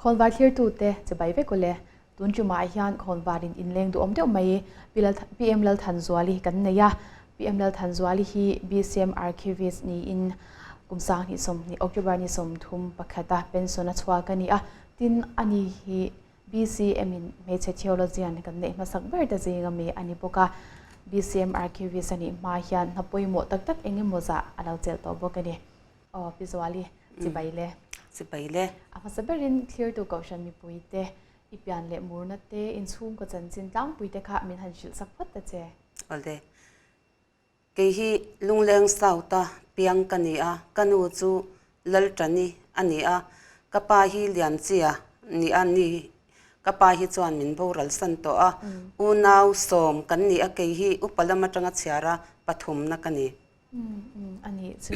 Khawnvar thlirtute chibai vek ule. Tun tumah hian khawnvarin inleng duhawm deuh mai PM Lalthanzuali kan nei a. PM Lalthanzuali hi BCM Archivist niin kum 2020 October ni 31 a pension a chhuak a ni a. Tin, ani hi BCM in hmeichhe theologian kan neih hmasak ber te zinga mi a ni bawk a. BCM Archivist a nih hma hian hna pawimawh tak tak eng emaw zah a lo chelh tawh bawk a ni. Aw, Pi Zuali, chibai le. Chibai le. A hmasa berin thlirtu Kohhran mipuite, i pian leh murna te, inchhungkaw chanchin tlangpui te kha min han hrilh sak phawt ta che. Awle. Kei hi Lungleng South-a piang ka ni a, ka nu chu Lalṭani a ni a, ka pa hi Lianchia ni a ni. Ka pa hi chuan min boral san tawh a, unau sawm kan ni a, kei hi upa lam aṭanga chhiara pathumna ka ni. A nih chu.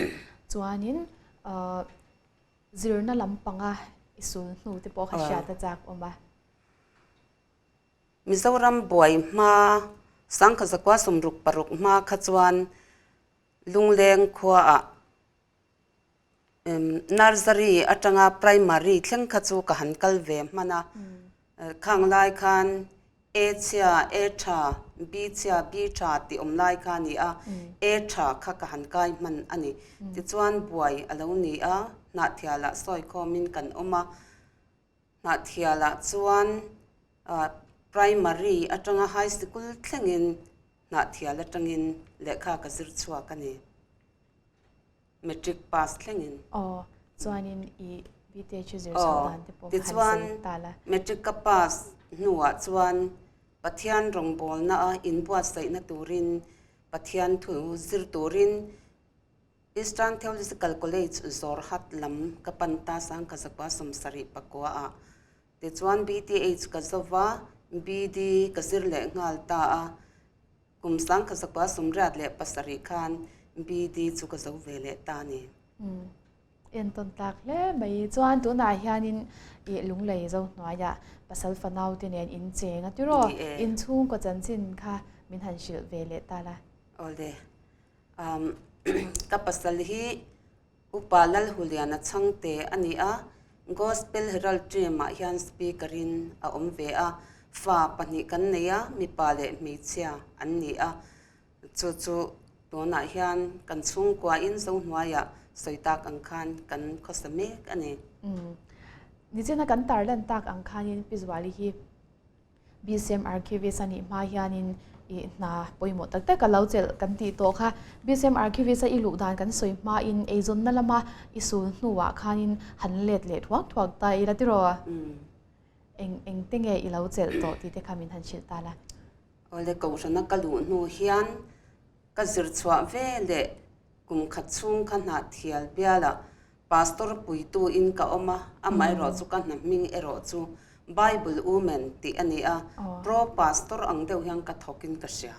Chuanin zirna lampanga i sul hnu te pawh kha hriat a chak awm a. Mizoram buai hma, Sangkhazakua 66 hma kha chuan Lungleng khuaah Nursery atanga Primary thleng kha chu ka han kal ve hman a. Khang lai khan A chhia, A tha, B chhia, B tha tih awm lai kha a ni a, A tha kha ka han kai hman a ni. Tichuan buai a lo ni a, Hnahthialah sawikhawmin kan awm a. Hnahthialah chuan Primary atanga High Sikul thlengin Hnahthial atangin lehkha ka zir chhuak a ni. Matric pass thlengin. Aw, chuanin i BTH zir chhoh dan te pawh kha han sawi ta la. Matric ka pass hnuah chuan Pathian rawngbawlna a inbuatsaihna turin Pathian thu zir turin Eastern Theological College Jorhat lam ka pan ta sangkha 79 ah. Tichuan BTH ka zo va, BD ka zir leh nghal ta a. Kum 1987 khan BD chu ka zo ve leh ta a ni. Entawn tlak hle mai. Chuan tunah hianin i lunglei zo hnuaiah pasal fanau te nen in cheng a tiraw? Inchhungkaw chanchin kha min han hrilh ve leh ta la. Awle. Ka pasal hi Upa Lalhuliana Chhangte a ni a, Gospel Herald Team-ah hian Speaker in a awm ve a, fa pahnih kan nei a, mipa leh hmeichhia an ni a, chu chu tunah hian kan chhungkuain Zohnuaiah sawi tak ang khan kan khawsa mek a ni. Nichina kan tarlan tak ang khanin Pi Zuali hi BCM Archivist a nih hma hianin i hna pawimawh tak tak a lo chelh kan tih tawh kha. BCM Archivist a i luh dan kan sawi hmain eizawnna lama i sul hnuah khanin han let leh thuak thuak ta ila tiraw? Eng eng te nge i lo chelh tawh tih te kha min han hrilh ta la. Awle Kohhrana ka luh hnu hian ka zir chhuah ve leh kum khat chhung kha Hnahthial bialah Pastor puitu in ka awm a, amaherawh chu ka hna hming erawh chu Bible Woman tih a ni a, Pro Pastor ang deuh hian ka thawk in ka hria.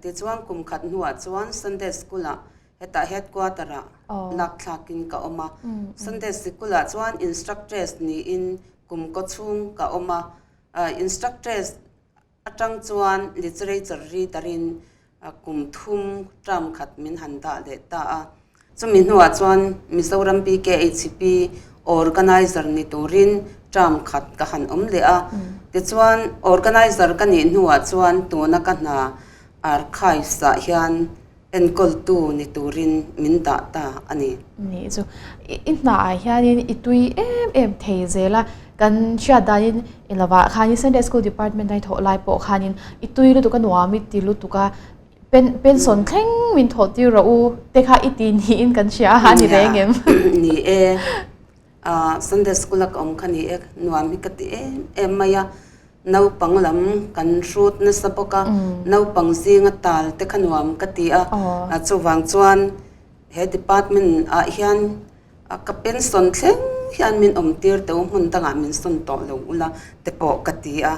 Tichuan kum khat hnuah chuan Sunday School ah hetah Headquarter ah lak thlak in ka awm a, Sunday Sikul ah chuan Instructress niin kum kaw chhung ka awm a, Instructress Atang chuan literature reader in kum thum term khat min han dah leh ta a. Chumi hnuah chuan Mizoram BKHP organizer ni turin term khat ka han awm leh a. Tichuan organizer ka nih hnuah chuan tuna ka hna archives ah hian enkawltu ni turin min dah ta a ni. Nih chu. I hnaah hianin i tui em em thei zel a, kan hriat danin i lovah khanin Sunday School Department a i thawh lai pawh khanin i tui lutuk a nuam i ti lutuk a, pen pension thleng min thawh tir rawh u te kha i ti niin kan hria a ni reng em? Ni e. Sunday School a ka awm kha ni e, nuam hi ka ti em em mai a, naupang lam kan hrut nasa bawk a, naupang zinga tal te kha nuam ka ti a, chuvang chuan he department ah hian ka pension thleng hian min awm tir teuh hmun dangah min sawn tawh lo ula te pawh ka ti a,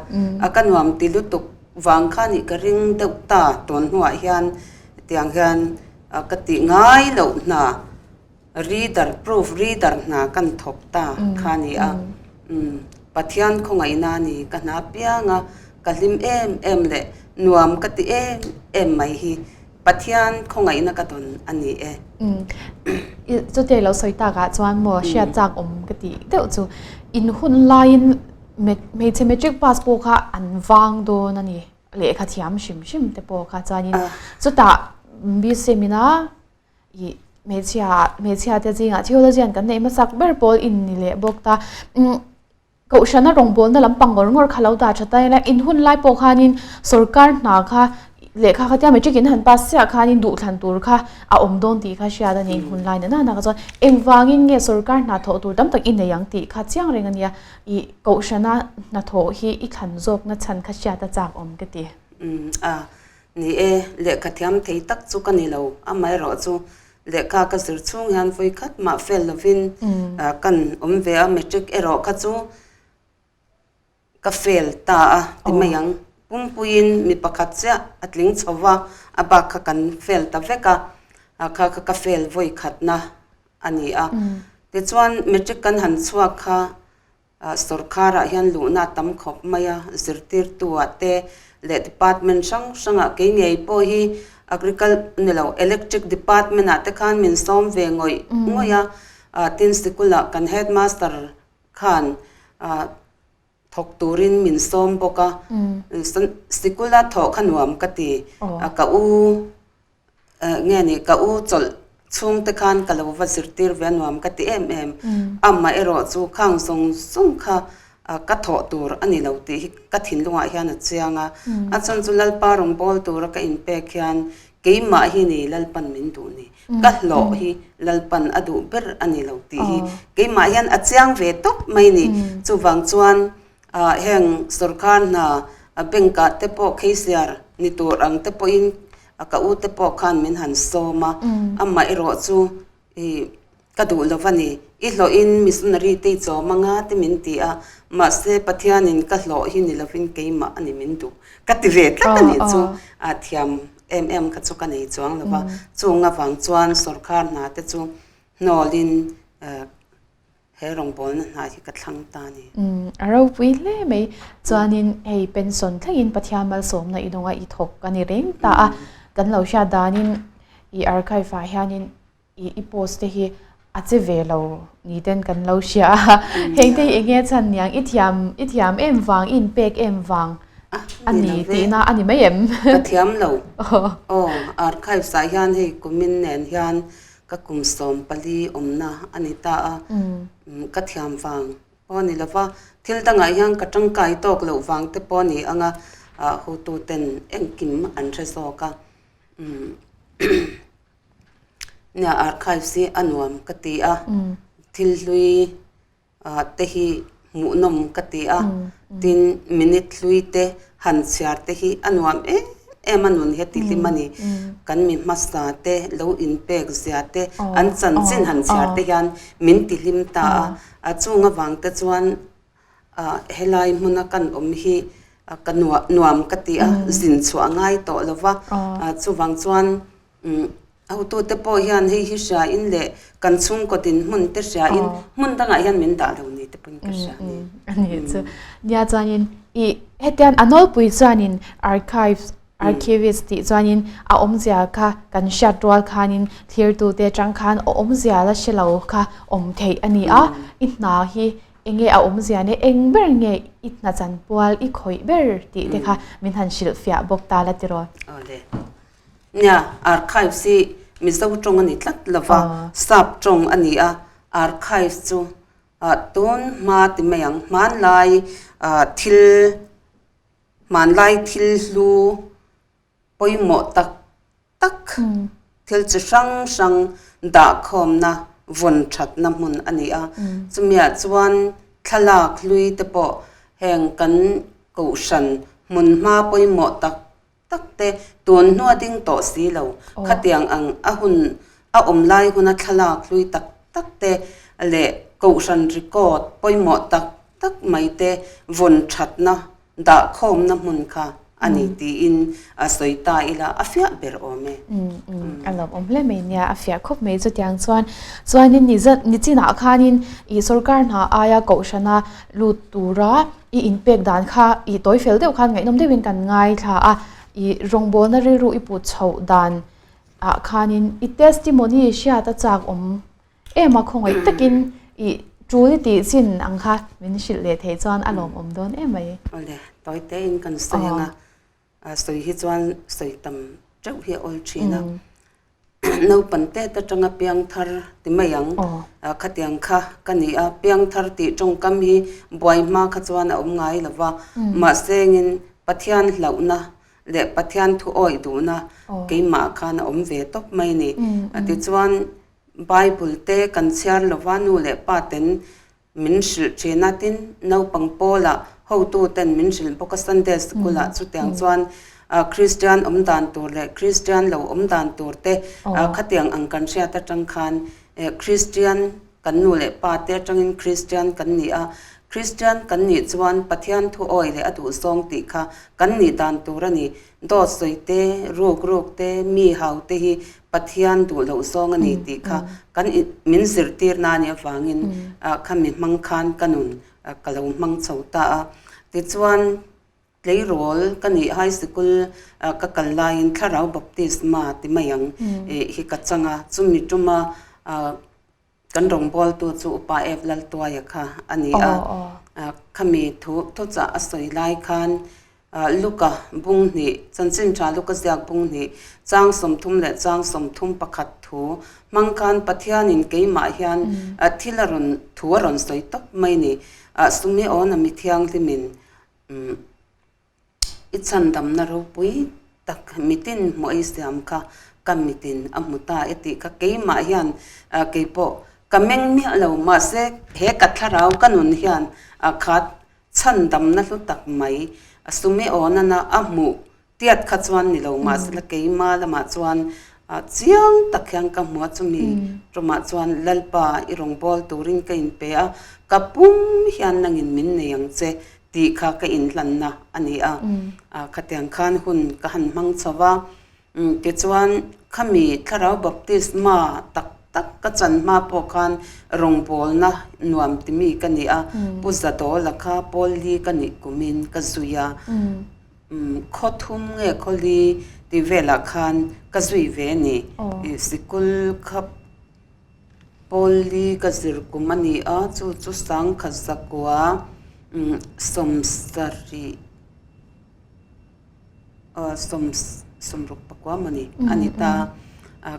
ka nuam ti lutuk vang kha nih ka ring deuh ta tun hnuah hian tiang hian ka tih ngai loh hna. Reader, proof reader hna kan thawk ta kha a ni a. Umm, Pathian khawngaihna a ni, ka hna piang a, ka hlim em em leh nuam ka ti em em mai hi. Pathian khawngaihna ka dawn a ni e. Chutia i lo sawi takah chuan maw hriat chak awm ka tih deuh chu in hun laiin hmeichhe matric pass pawh kha an vang dawn a ni. Lehkha thiam hrim hrim te pawh kha chuanin chutah BCM ina ih hmeichhia hmeichhia te zingah theologian kan neih hmasak ber pawl in ni leh bawk ta. Kohhrana rawngbawlna lampang ngawr ngawr kha lo dah tha ta ila, in hun lai pawh khanin sorkar hna kha lehkha kha tia matric in han pass chiah khanin duhthlan tur kha a awm dawn tih kha hriat a ni in hun lai na nana kha chuan engvangin nge sorkar hna thawh tur tam tak i nei ang tih kha chiang reng a nia, ih kohhrana hnathawh hi i thlan zawkna chhan kha hriat a chak awm ka ti. Umm a, ni e, lehkha thiam thei tak chu ka ni lo, amaherawhchu Lehkha ka zir chhung hian vawi khat mah fel lovin kan awm ve a, matric erawh kha chu ka fail ta a ti mai ang. Pumpuiin mi pakhat chiah a tling chho va, a bak kha kan fail ta vek a, kha kha ka fail vawi khatna a ni a. Tichuan matric kan han chhuak kha Sorkharah hian luhna a tam khawp mai a, zirtirtuah te leh department hrang hrangah kei ngei pawh hi agrical ni lo electric department ah te khan min sawm ve ngawih ngawih a, tin sikulah kan headmaster khan thawk turin min sawm bawk a, sikula thawh kha nuam ka ti, ka u Nge ni, ka u chawlh chhungte khan ka lo va zirtir ve a nuam ka ti em em. Amaherawh chu khang zawng zawng kha ka thawh tur a ni lo tih hi ka thinlungah hian a chiang a. A chhan chu Lalpa rawngbâwl tura ka inpek hian keimah hi ni Lalpan min duh ni, ka hlawh hi Lalpan a duh ber a ni lo tih hi keimah hian a chiang ve tawp mai ni. Chuvang chuan Heng sorkar hna bank ah te pawh kheisiar ni tur ang te pawhin ka u te pawh khan min han sawm a, amah erawh chu ih ka duh lo va ni. I hlawhin missionary te i chawm anga te min ti a, mahse Pathianin ka hlawh hi ni lovin keimah a ni min duh ka ti ve tlat a nih chu thiam em em kha chu ka nei chuang lo va, chung avang chuan sorkar hna te chu hnawlin He rawngbawlna hna hi ka thlang ta a ni. Umm, a ropui hle mai. Chuanin hei pension thlengin Pathian malsawmna i dawnga i thawk a ni reng ta a. Kan lo hriat danin i archive ah hianin i i post te hi a che ve lo ni ten kan lo hria a. Heng te hi eng nge chhan niang i thiam i thiam em vang i inpek em vang a ni tihna a ni mai em? Ka thiam lo. Aw, archives ah hian hei kumin nen hian Ka kum 14 awmna a ni ta a, ka thiam vang pawh a ni lo va, thil dangah hian ka tangkai tawk loh vang te pawh a ni ang a, hotuten engkim an hre zawk a. Nia archives hi a nuam ka ti a, thil hlui te hi hmuhnawm ka ti a, tin minute hlui te han chhiar te hi a nuam em em a nun heti hlim a ni. Kan mi hmasa te lo inpek zia te an chanchin han chhiar te hian min ti hlim ta a, a chung avang te chuan helai hmuna kan awm hi ka nuam ka ti a, zin chhuah a ngai tawh lo va, chuvang chuan Hotute pawh hian hei hi hriain leh kan chhungkaw dinhmun te hriain hmun dangah hian min dah lo ni te pawhin ka hria a ni. A nih chu. Nia chuanin i hetian a nawlpui chuanin archives, archivist tih chuanin a awmzia kha kan hriat rual khanin thlirtute atang khan a awmzia la hre lo kha awm theih a ni a. I hna hi enge a awmzia nia eng ber nge i hna chanpual i khawih ber tih te kha min han hrilhfiah bawk ta la tiraw. Awle. Nia, archives hi Mizo tawng a ni tlat lo va, Sap tawng a ni a, archives chu tun hma ti mai ang, hmanlai thil, hmanlai thil hlu pawimawh tak tak, thil chi hrang hrang dahkhawmna, vawn thatna hmun a ni a. Chumiah chuan thlalak hlui te pawh heng kan kohhran hmunhma pawimawh tak tak te tun hnua ding tawh si lo. Khatiang ang a hun a awm lai huna thlalak hlui tak tak te leh kohhran record pawimawh tak tak mai te vawn thatna dahkhawmna hmun kha a ni tiin a sawi ta ila a fiah ber awm e. A lawmawm hle mai nia, a fiah khawp mai chutiang chuan. Chuanin nichinah khanin ih sorkar hna aia kohhrana lut tura I inpek dan kha i tawi fel deuh khan ngaihnawm deuhin kan ngaithla a, i rawngbawlna rilru i put chhoh dan. ah khanin i testimony hriat a chak awm em a khawngaih takin i tul i tih chin ang kha min hrilh leh theih chuan a lawmawm dawn em mai. Awle, tawi tein kan sawi ang a, sawi hi chuan sawi tam teuh hi a awl thin a. Naupang tet atanga piangthar ti mai ang, khatiang kha ka ni a, piangthar tih tawngkam hi buai hma kha chuan a awm ngai lo va, mahse engin Pathian hlauhna leh Pathian thu awih duhna keimah khan a awm ve tawp mai a ni. Tichuan Bible te kan chhiar lo va, nu leh pa ten Min hrilh thin a, tin, naupang pawlah hotuten min hrilh bawk a, Sunday School-ah chutiang chuan Kristian awm dan tur leh Kristian lo awm dan tur te khatiang ang kan hriat atang khan Kristian kan nu leh pa te atangin Kristian kan ni a, Kristian kan nih chuan Pathian thu awi leh a duhzawng tih kha kan nih dan tur a ni. Dawt sawi te, ruk ruk te, mi hau te hi Pathian duh loh zawng a ni tih kha kan min zirtir na nih avangin khami hmang khan ka nun ka lo hmang chho ta a. Tichuan tleirawl ka nih high sikul ka kal laiin thlarau baptisma ti mai ang hi ka chang a, chumi tuma Kan rawngbawltu chu Upa Ev Laltuaia kha a ni a. Khami thu thuchah a sawi lai khan Luka bung hnih, chanchin tha Luka ziak bung hnih, chang 30 leh chang 31 thu hmang khan Pathianin keimah hian thil a rawn thu a rawn sawi tawp mai ni. Sumeon-a mi thianghlimin I chhandamna ropui tak mitin hmuh ei siam kha ka mitin a hmu ta e tih kha keimah hian keipawh ka meng miah lo mahse he ka thlarau ka nun hian kha chhandamna hlu tak mai Sumeonana a hmuh tiat kha chuan ni lo mahse la keima lamah chuan chiang tak hian ka hmu a chumi tumah chuan Lalpa i rawngbâwl turin ka inpe a ka pum hian nangin min nei ang che Tih kha ka inhlanna a ni a, khatiang khan hun ka han hmang chho va. Tichuan, khami Thlarau Baptisma tak tak ka chan hma pawh khan rawngbawlna nuam ti mi ka ni a, Pu Zadawla kha Paul Li ka nih kumin ka zui a, khaw thum nge khaw li tih velah khan ka zui ve a ni. Sikul kha. Pawlli ka zir kum a ni a, chu chu sangkhat zakua 70 60 maw ni a ni ta.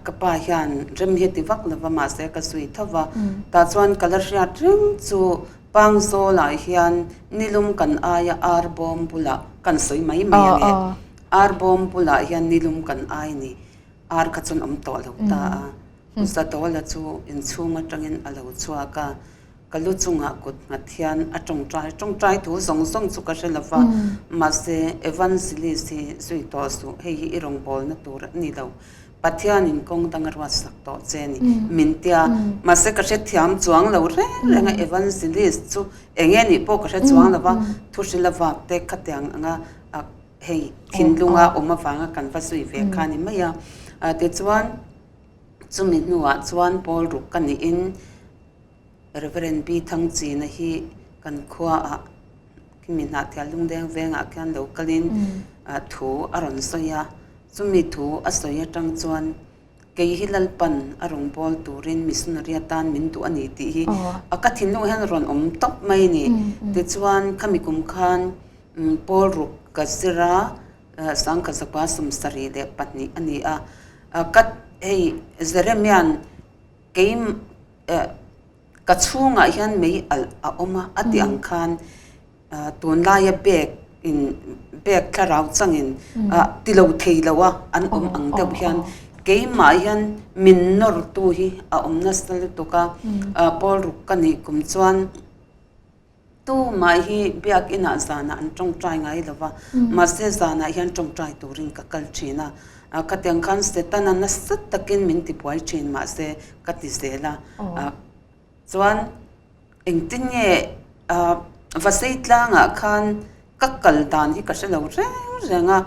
Ka pa hian rem hi a ti vak lo va mahse ka zui tho va. Tah chuan ka la hriat reng chu Pangzawlah hian nilum kan aia ar bawm bulah kan sawi mai mai a nge. Ar bawm bulah hian nilum kan ai ni. Ar kha chuan awm tawh lo ta a. Zadawla chu inchhung atangin a lo chhuak a, ka lu chungah kut nghat hian a tawngtai tawngtai thu zawng zawng chu ka hre lo va, mahse Evangelist hi zui tawh suh, hei hi i rawngbawlna tur a ni lo, Pathianin kawng dang a ruatsak tawh che a ni, min tia, mahse ka hrethiam chuang lo reng reng a, Evangelist chu eng nge nih pawh ka hre chuang lo va, thuhril avak te khatiang anga hei thinlunga awm avanga kan va zui ve kha a ni mai a, tichuan. Chumi hnuah chuan Paul ruk ka niin Reverend Pi Thangchina hi kan khuaah khimi Hnahthial Lungdeng vengah khian lo kalin thu a rawn sawi a. Chumi thu a sawi atang chuan kei hi Lalpan a rawn bawl turin missionary atan min duh a ni tih hi a ka thinlung hian rawn awm tawp mai a ni. Tichuan khami kum khan Paul ruk ka zir a. Sangkazakua 72 a ni a. Ka hei Jeremia'n kei ka chhungah hian mei alh a awm a, a tih ang khan tunlaia bag in bag thlarau changin ti lo thei lo a an awm ang deuh hian keimah hian min nawrtu hi a awm nasa lutuk a. Pawl ruk ka nih kum chuan Tumah hi biakinah zanah an tawngtai ngai lo va, mahse zanah hian tawngtai turin ka kal thin a. Khatiang khan Setana nasa takin min tibuai thin mahse ka ti zel a. Chuan engtin nge Vasei tlangah khan ka kal dan hi ka hre lo reng reng a,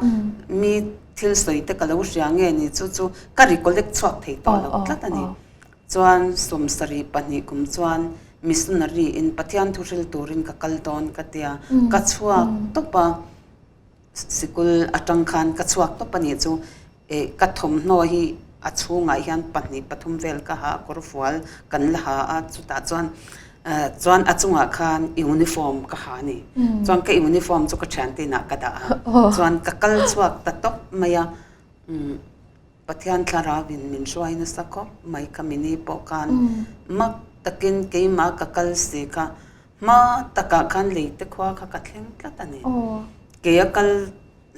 mi thil sawi te ka lo hria nge ni chu chu ka recollect chhuak thei tawh lo tlat a ni. Chuan 72 kum chuan missionary in Pathian thu hril turin ka kal dawn ka tia, ka chhuak tawp a, sikul atang khan ka chhuak tawp a nih chu, ka thawmhnaw hi. A chhungah hian pahnih pathum vel ka ha a, kawr fual kan la ha a, chutah chuan chuan a chungah khan uniform ka ha a ni. Chuan ka uniform chu ka thiante inah ka dah a, chuan ka kal chhuak ta tawp mai a, Pathian thlarauin min hruai nasa khawp mai kha mini pawh khan mak takin keimah ka kal si kha hma takah khan leite khua kha ka thleng tlat a ni. Kei a kal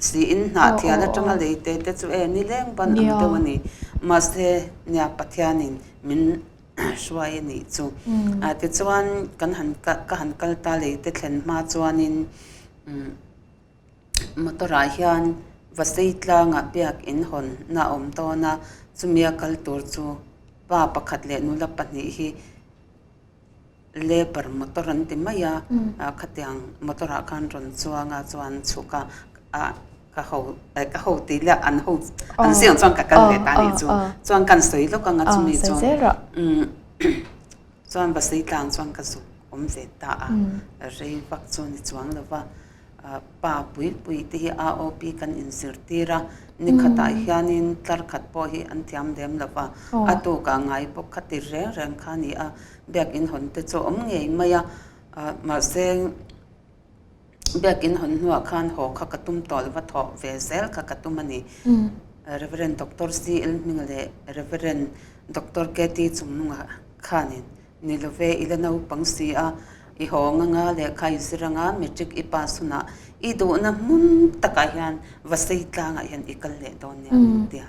Siin hnahthial atanga lei te te chu e nileng ban ang deuh a ni. Mahse, nia Pathianin min hruai a nih chu. Tichuan, kan han ka han kal ta lei te thlen hma chuanin motor ah hian Vasei tlangah biak in hawn na a awm dawn a, chumi a kal tur chu pa pakhat leh nula pahnih hi Labour motor an ti mai a, khatiang motor ah khan rawn chuang a chuan chhuk a, ah ka ho ka ho tih leh an ho an zing chuan ka kal ve ta anih chu, chuan kan sawi lawk ang a chumi chu chuan Vasei tlang chuan ka zuk awm ve ta a, rei vak chu ni chuang lo va. Pa pui pui te hi AOP kan inzirtir a, nikhatah hianin tlar khat pawh hi an thiam lem lo va, a tukah ngai bawk kha ti reng reng kha a ni a, biakinn hawn te chu a awm ngei mai a, mahse biakinn hawn hnuah khan haw kha ka tum tawh lo va, thawh ve zel kha ka tum a ni. Reverend Doctor CL Hminga leh Reverend Doctor KT Chungnunga khanin Ni lo ve, i la naupang si a, i haw anga lehkha i zir anga matric i pass hunah i duhna hmun takah hian Vasei tlangah hian i kal leh dawn nia min ti a.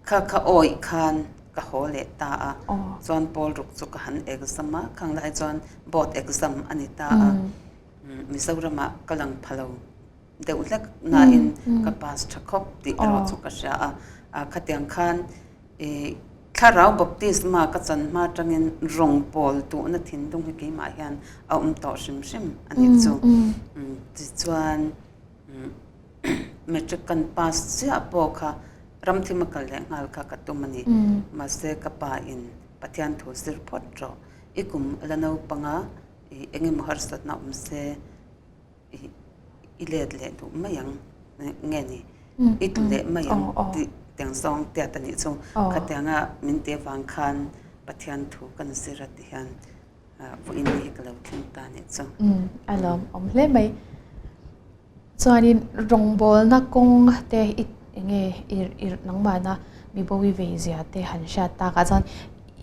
Kha kha awih khan ka haw leh ta a, chuan pawl ruk chu ka han exam a, khang lai chuan board exam a ni ta a, Mizoramah ka lang pha lo deuh hlek nain ka pass tha khawp tih erawh chu ka hria a, khatiang khan i Thlarau baptisma ka chan hma atangin rawng pawl duhna thinlung hi keimah hian a awm tawh hrim hrim a nih chu. Tichuan matric kan pass chiah pawh kha ramthim a kal leh nghal kha ka tum a ni. Mahse ka pa in Pathian thu zir phawt rawh. I kum a la naupang a, eng emaw harsatna awm se. I let leh duh mai ang nge ni i tlu leh mai ang tih tiang zawng tiat a nih chu khatianga min ti avang khan Pathian thu kan zir a ti hian vawiin ni hi ka lo thleng ta a nih chu. A lawm awm hle mai. Chuanin rawngbawlna kawng te i enge i nangmahna mibo i vei zia te han hriat takah chuan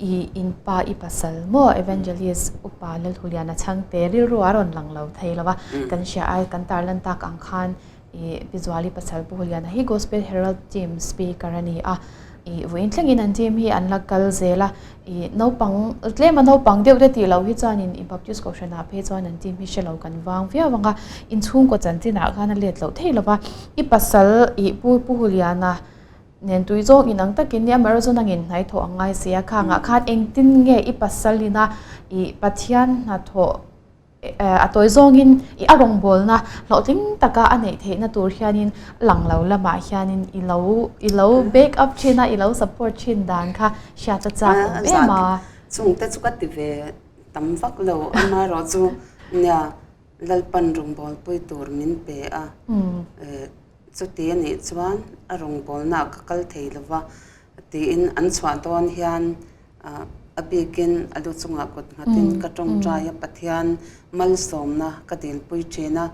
I in pa i pasal maw Evangelist upa Lalhuliana chhangte rilru a rawn lang lo thei lo a, kan hria a, kan tarlan tak ang khan i Pi Zuali pasal Pu Huliana hi Gospel Herald team speaker a ni a, i vawiin thlengin an team hi an la kal zel a, i naupang tlema naupang deuh te tih loh hi chuanin i Baptist Kohhranah phei chuan an team hi hre lo kan vang viau ang a, inchhungkaw chanchinah khan a let loh thei lo va, i pasal i Pu Pu Huliana Nen tui zawng in ang takin nia Amazon a ngin hnai thawh a ngai si a, khangah khan engtin nge i pasal ina i Pathian hnathawh a tawi zawngin i a rawngbawlna hlawhtling taka a neih theihna tur hianin lang lo lamah hianin i lo i lo back up thin a, i lo support thin dan kha hriat a chak awm em a. Chungte chu ka ti ve tam vak lo, amaherawhchu nia Lalpan rawngbawlpui tur min pe a, Chuti a nih chuan a rawngbawlnaah ka kal thei lo va tiin an chhuah dawn hian a bikin a lu chungah kut nghatin ka tawngtai a, Pathian malsawmna ka dilpui thin a,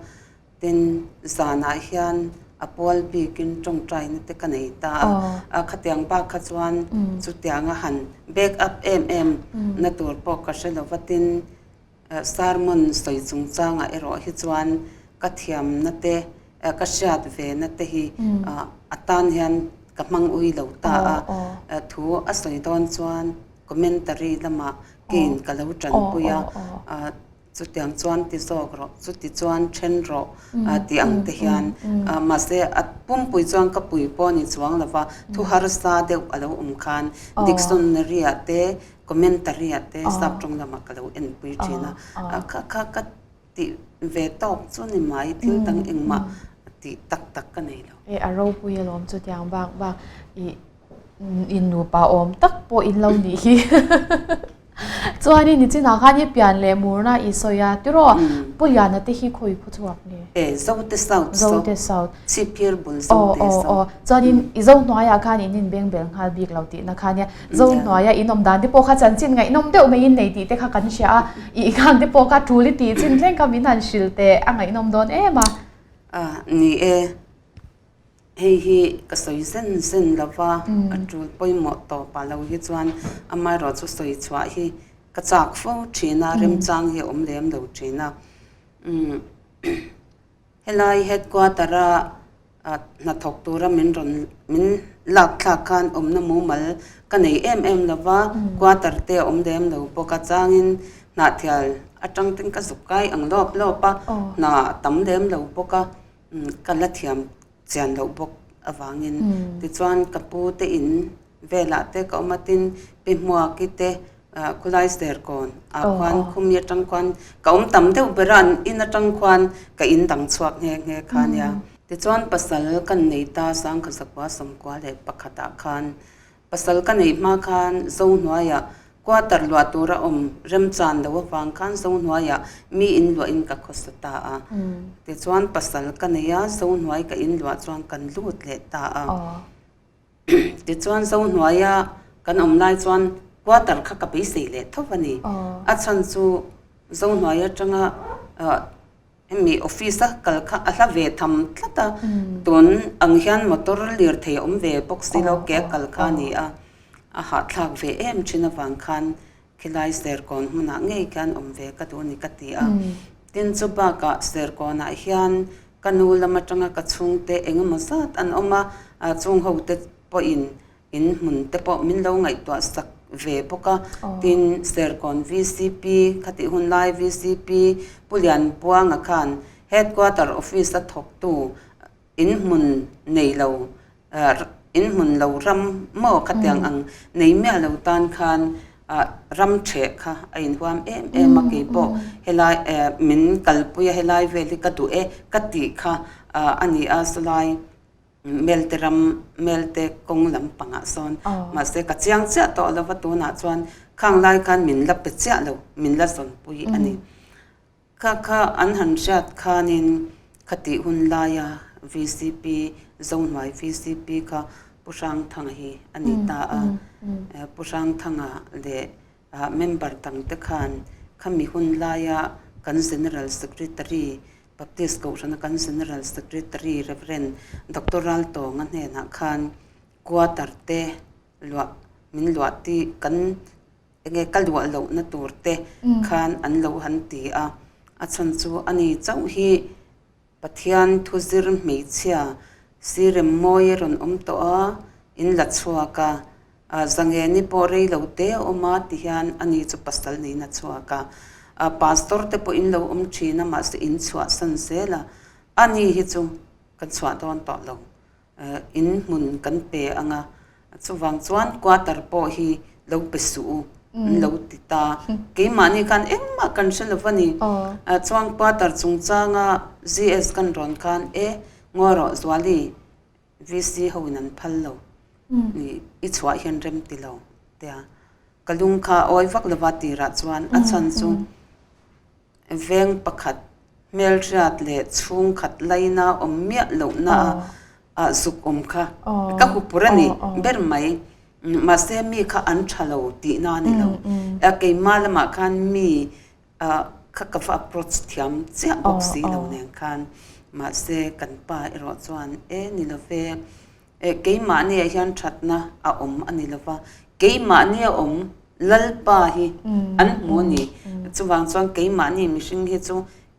tin zanah hian a pual bikin tawngtaina te ka nei ta a, khatiang bak kha chuan chutianga han back up em em na tur pawh ka hre lo va, tin Sermon sawi chungchangah erawh hi chuan ka thiamna te, ka hriat ve na te hi a tan hian ka hmang ui lo ta a. Thu a sawi dawn chuan commentary lamah keiin ka lo tanpui a, chutiang chuan ti zawk rawh, chuti chuan then rawh tih ang te hian. Mahse a pumpui chuan ka pui pawh a ni chuang lo va, thu harsa deuh a lo awm khan dictionary-ah te Commentary ah te sap tawng lamah ka lo enpui thin a, kha kha ka tih ve tawk chu ni mai, thil dang engmah tih tak tak ka nei lo. E a ropui alawm chutiang bak bak i in nupa awm tak pawh in lo nih hi. Chuanin nichinah khan i pian leh murna i sawi a, tiraw Pu Liana te hi khawi phu chhuak nge? E, Zote South saw. Zote South. Chhipphir bul Zote saw. Aw, aw, aw. Chuanin i zo hnuaiah khan in inbeng bel nghal bik lo tihna kha nia. Zo hnuaia in awm dan te pawh kha chanchin ngaihnawm deuh maiin nei tih te kha kan hria a, i khang te pawh kha tul i tih chin thleng kha min han hrilh teh a ngaihnawm dawn em a. A, ni e. Hei hi ka sawi zen zen lo va, a tul pawimawh tawpah lo hi chuan amaherawh chu sawi chhuah hi ka chak fo thin a, remchang hi a awm lem lo thin a. Umm helai headquarter a hnathawk tura min rawn min lak thlak khan awmna mumal ka nei em em lo va, quarter te a awm lem lo bawk a, changin hnahthial atang ten ka zuk kai ang lawp lawp a, hna a tam lem lo bawk a. Ka la thiam chian loh bawk avangin tichuan ka pu te in velah te ka awm a tin pi Hmuaki te khulai Serkawn ah khuan khumi atang khuan ka awm tam deuh ber a an in atang khuan ka in dang chhuak nghe nghe kha nia. Tichuan pasal kan nei ta Sangkhazakua 91 ah khan Pasal ka neih hma khan Zohnuaiah quarter luah tura awm remchan lo avang khan Zohnuaiah mi in luahin ka khawsa ta a. Tichuan pasal ka nei a, Zohnuai ka in luah chuan kan lut leh ta a. Tichuan Zohnuaia kan awm lai chuan quarter kha ka beisei leh tho a ni. A chhan chu Zohnuai atanga Hemi office a kal kha a hla ve tham tlat a, tun ang hian motor lirthei a awm ve bawk si lo ke a kal kha a ni a, a hahthlak ve em thin avang khan khilai Serkawn hmunah ngei khian awm ve ka duh a ni ka ti a. Tin chu bakah Serkawnah hian ka nu lam atanga ka chhungte eng emaw zat an awm a, chung ho te pawhin In hmun te pawh min lo ngaihtuah sak ve bawk a, tin Serkawn vcp khatih hun lai vcp Pu Lianbuanga khan Headquarter Office a thawktu in hmun nei lo in hmun lo ram maw khatiang ang nei miah lo tan khan ram theh kha a inhuam em em a keipawh helai min kalpui a helai vel hi ka duh e ka tih kha a ni a sawlai Melte ram, Melte kawng lam pangah sawn mahse ka chiang chiah tawh lo va, tunah chuan khang lai khan min la pe chiah lo, min la zawnpui a ni. Kha kha an han hriat khanin khatih hun laia vcp, Zohnuai vcp kha Pu Hrangthanga hi a ni ta a, Pu Hrangthanga leh member dangte khan khami hun laia kan General Secretary Baptist Kohhrana kan General Secretary Rev. Doctor Raltawnga hnenah khan quarter te luah min luah ti kan enge ka luah lohna tur te khan an lo han ti a, a chhan chu ani chauh hi Pathian thu zir hmeichhia sirem mawi a rawn awm tawh a, in la chhuak a, A Zangeni pawh rei lo te a awm a ti hian ani chu pasal niin a chhuak a. A pastor te pawh in lo awm thin a mahse in chhuahsan zel a. Ani hi chu kan chhuah dawn tawh lo. In hmun kan pe ang a. Chuvang chuan quarter pawh hi lo pe suh u an lo ti ta. Keimahni khan engmah kan hre lo va ni. Chuan quarter chungchanga GS kan rawn khan e ngaw rawh Zuali VC ho in an phal lo i chhuah hian rem ti lo tia ka lung kha a awi vak lova tirah chuan a chhan chu veng pakhat hmelhriat leh chhungkhat laina awm miah lohna a zuk awm kha ka hupur a ni ber mai mahse mi kha an tha lo tihna a ni lo keimah lamah khan mi Kha ka va approach thiam chiah bawk si lo nen khan mahse kan pa erawh chuan e ni lo ve e keimahni ah hian thatna a awm a ni lo va keimahni a awm Lalpa hi an hmu a ni chuvang chuan keimahni mihring hi chu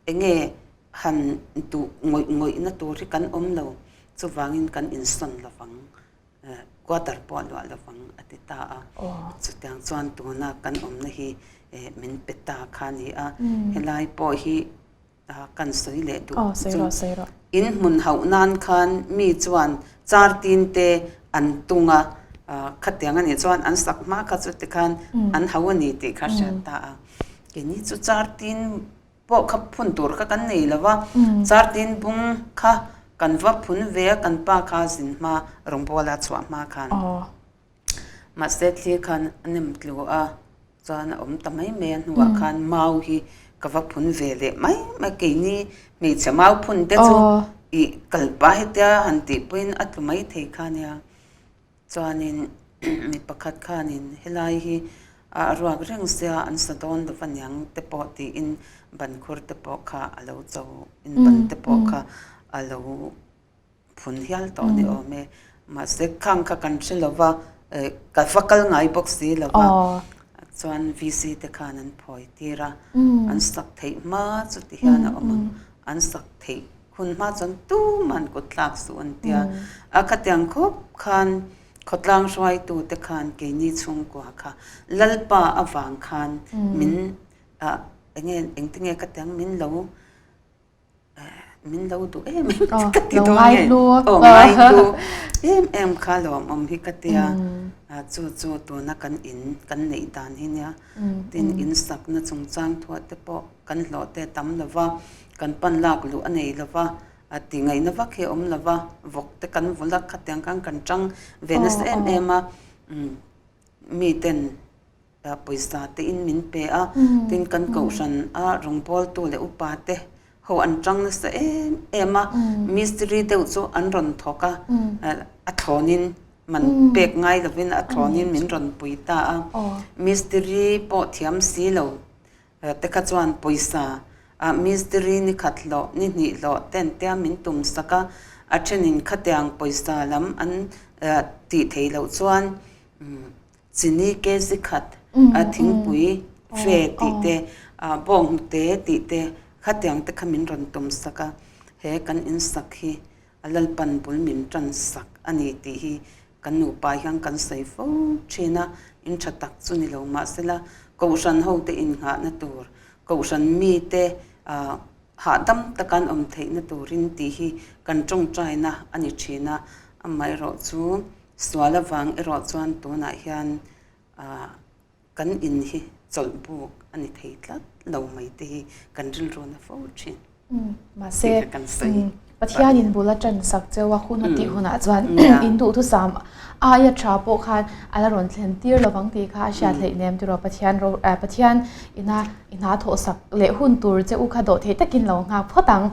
enge han duh ngawih ngawihna tur hi kan awm lo chuvangin kan insawn lo vang. Quarter pawh a luah lovang a ti ta a. Chutiang chuan tuna kan awmna hi min pe ta kha a ni a. Helai pawh hi kan sawi leh duh chu in hmun hauh nan khan mi chuan char tin te an tung a, khatiang a nih chuan an sak hma kha chu tikhan an hau a ni tih kha hriat ta a. Keini chu char tin pawh kha phun tur kha kan nei lo va, Chartin bung kha kan va phun ve a, kan pa kha zin hma rawngbawla chhuah hma khan mahse thli khan a nem tlu a, Chuan a awm ta mai mai a hnuah khan mau hi ka va phun ve leh mai mai keini hmeichhe mau phun te chu ih kal pah hetia han tih pawhin a tlu mai thei kha nia. Chuanin mi pakhat khanin helai hi a ruak reng sia an sa dawn lo va niang te pawh tiin ban khur te pawh kha a lo cho in ban te pawh kha a lo phun hial tawh ni awm e. Mahse khang kha kan hre lo va, ka va kal ngai bawk si lo va, chuan VC te khan an phawi tir a, an sak theih hma chu ti hian a awm ang, an sak theih hun hma chuan tuman kut thlak suh an tia. A khatiang khawp khan khawtlang hruaitu te khan keini chhungkua kha Lalpa avang khan min enge engtinge ka tiang min lo Min lo duh em em ka ti dawn nge aw ngaihlu em em kha lawmawm hi ka tia chu chu tuna kan in kan neih dan hi nia tin in sakna chungchang thuah te pawh kan hlawh te a tam lo va kan pan lak luh a nei lo va a ti ngaihna vak hi a awm lo va vawk te kan vul a khatiang khan kan tang ve nasa em em a miten Pawisa te in min pe a, tin kan kohhran a rawngbawltu leh upa te ho an tang nasa em em a, mistiri deuh chu an rawn thawk a, a thlawnin man pek ngai lovin a thlawnin min rawn pui ta a, mistiri pawh thiam si lo te kha chuan pawisa ah mistiri ni khat hlawh ni hnih hlawh ten tia min tum sak a, a thenin khatiang pawisa lam an tih theih loh chuan Chini kg khat, thingpui fe tih te, bawnghnute tih te khatiang te kha min rawn tum sak a, he kan in sak hi a Lalpan bul min tan sak a ni tih hi kan nupa hian kan sawi fo thin a, in tha tak chu ni lo mahsela Kohhran hote innghahna tur, Kohhran mite hahdam taka an awm theihna turin tih hi kan tawngtaina a ni thin a, amaherawhchu Sual avang erawh chuan tunah hian kan in hi chawlh buk a ni thei tlat lo mai te hi kan rilru na fo thin. Mahse, Pathianin bul a tan sak cheu a, hun a tih hunah chuan in duhthusam aia tha pawh khan a la rawn thlen tir lovang tih kha a hriat hleih nem tiraw Pathian ro Pathian ina i hna thawh sak leh hun tur che u kha dawh theih takin lo nghak phawt ang.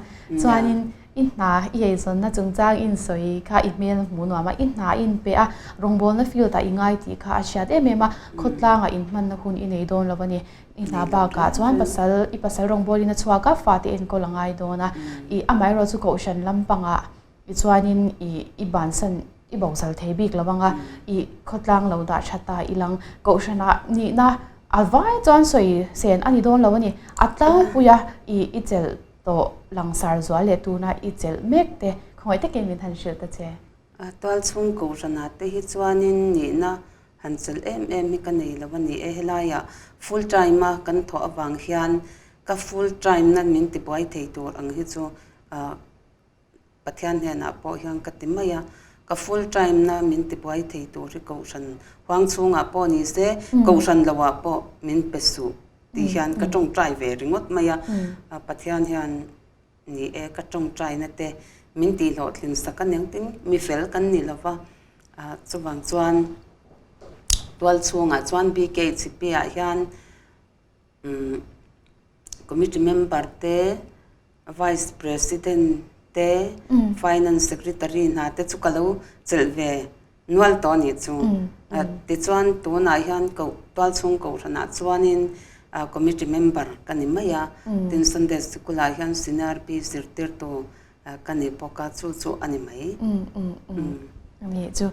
Chuanin I hna i eizawnna chungchang i insawi kha i hmel hmuh nuam a, i hna i inpe a, rawngbawlna field ah i ngai tih kha a hriat em em a, khawtlangah inhmanna hun i nei dawn lo a ni. I hna bakah chuan pasal, i pasal rawngbawlin a chhuak a, fate enkawl a ngai dawn a, i amaherawh chu kohhran lampangah i chuanin i i bansan i bosal thei bik lo ang a, i khawtlang lo dah tha ta i lang. Kohhranah nihna a vai chuan sawi sen a ni dawn lo a ni, a tlangpui a i i chelh Tawh langsar zual leh tuna i chelh mek te khawngaih takin min han hrilh ta che. A tualchhung kohhranah te hi chuanin nihna han chelh em em hi ka nei lo a ni e. Helaiah full time a kan thawh avang hian ka full time na min tibuai thei tur ang hi chu Pathian hnenah pawh hian ka ti mai a, ka full time na min tibuai thei tur hi kohhran huang chhungah pawh ni se, kohhran loah pawh min pe suh tih hian ka tawngtai ve ringawt mai a. Pathian hian ni e ka tawngtaina te min tihhlawhtlin sak a niang tin mi fel kan ni lo va, chuvang chuan tual chhungah chuan BKHP ah hian Committee member te, Vice President te, Finance Secretary hna te chu ka lo chelh ve nual tawh a nih chu. Tichuan tunah hian koh tualchhung kohhranah chuanin Committee member ka ni mai a, tin Sunday School ah hian Senior B zirtirtu ka ni bawk a, chu chu a ni mai. Anih chu.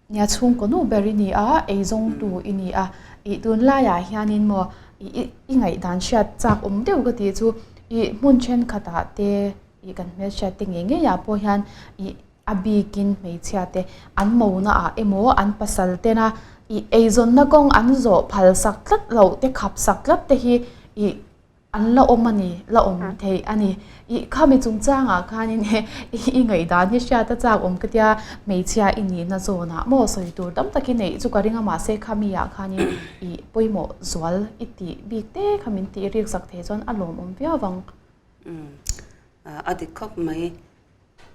Nia chhungkaw nu ber i ni a, eizawngtu i ni a, ih tunlaiah hianin maw ih i ngaihdan hriat chak awm deuh ka tih chu ih hmun thenkhatah te ih kan hmelhriat te ngei ngeiah pawh hian ih a bikin hmeichhia te an mona ah emaw an pasal tena ih eizawnna kawng an zawh phal sak tlat loh te khap sak tlat te hi ih An la awm a ni, la awm theih a ni. Ih khami chungchangah khanin he i ngaihdan hi hriat a chak awm ka tia, hmeichhia i nihna zawnah maw sawi tur tam tak i neih chu ka ring a, mahse khami ah khanin ih pawimawh zual i tih bik te kha min tih rik sak thei chuan a lawmawm viau vang. Umm a dik khawp mai.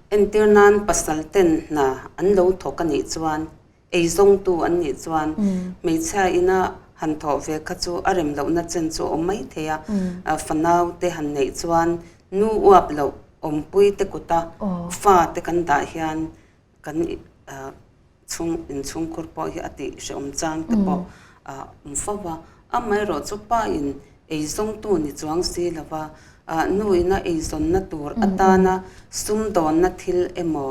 Entir nan pasal ten hna an lo thawk a nih chuan Eizawngtu an nih chuan hmeichhia ina han thawh ve kha chu a rem lohna chen chu a awm mai thei a, fanau te han neih chuan nu uap loh awmpui te kuta fa te kan dah hian kan chhung inchhungkhur pawh hi a tih hrehawm chang te pawh a awm fo va. Amaherawh chu pa in eizawngtu ni chuang si lova, nu ina eizawnna tur atana sumdawnna thil emaw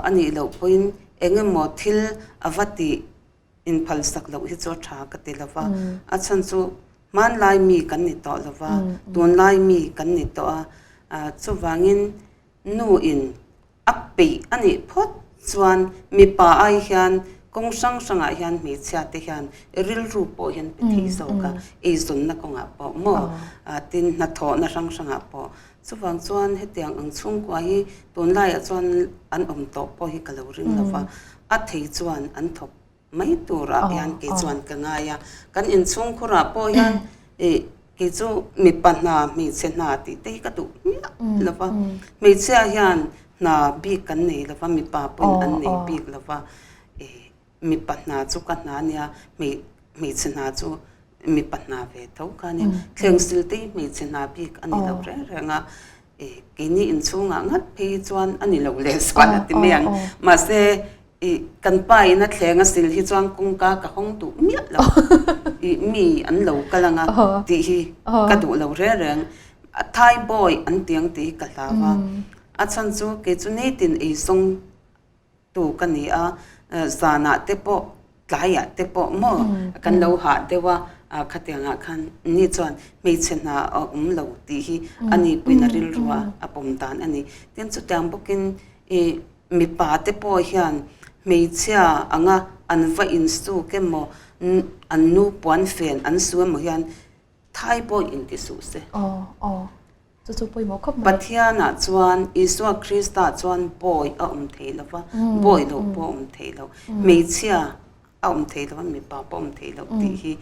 a nih loh pawhin eng emaw thil a va tih inphalsak loh hi chu a tha ka ti lova. A chhan chu hmanlai mi kan ni tawh lova, tunlai mi kan ni tawh a, chuvangin nu in A peih a nih phawt chuan mipa ai hian kawng hrang hrangah hian hmeichhia te hian rilru pawh hian pe thei zawk a, eizawnna kawngah pawh maw tin hnathawhna hrang hrangah pawh. Chuvang chuan hetiang ang chhungkua hi tunlaiah chuan an awm tawh pawh hi ka lo ring lo va, a thei chuan an thawk mai turah hian kei chuan ka ngai a, kan inchhungkhurah pawh hian ih kei chu mipa hna hmeichhe hna tih te hi ka duh hmiah lo va, hmeichhia hian hna bik kan nei lo va, mipa pawhin an nei bik lo va, ih mipa hna chu ka hna a nia, hmeichhe hna chu mipa hna ve tho kha a nia, thleng sil te hi hmeichhe hna bik a ni lo reng reng a, ih keini inchhungah ngat phei chuan a ni lo lehzual a ti mai ang, mahse I kan pa in a thleng a sil hi chuan kawngka ka hawng duh miah lo. I mi an lo kal anga tih hi ka duh lo reng reng. A thai bawi an ti ang tih hi ka hlau a. A chhan chu kei chu nitin eizawng tu ka ni a, zanah te pawh tlaiah te pawh maw kan lo hah deuh a, khatiangah khan ni chuan hmeichhe hna a awm lo tih hi a ni puiin a rilru a, a pawm dan a ni. Tin chutiang bawkin i Mipa te pawh hian hmeichhia anga an va insuk emaw, an nu puan fen an su emaw hian thai pawh inti suh se. Aw, aw. Chu chu pawimawh khawp mai. Pathianah chuan, Isua Krista chuan bawi a awm thei lo va, bawi loh pawh a awm thei lo. Hmeichhia a awm thei lo va, mipa pawh a awm thei lo tih hi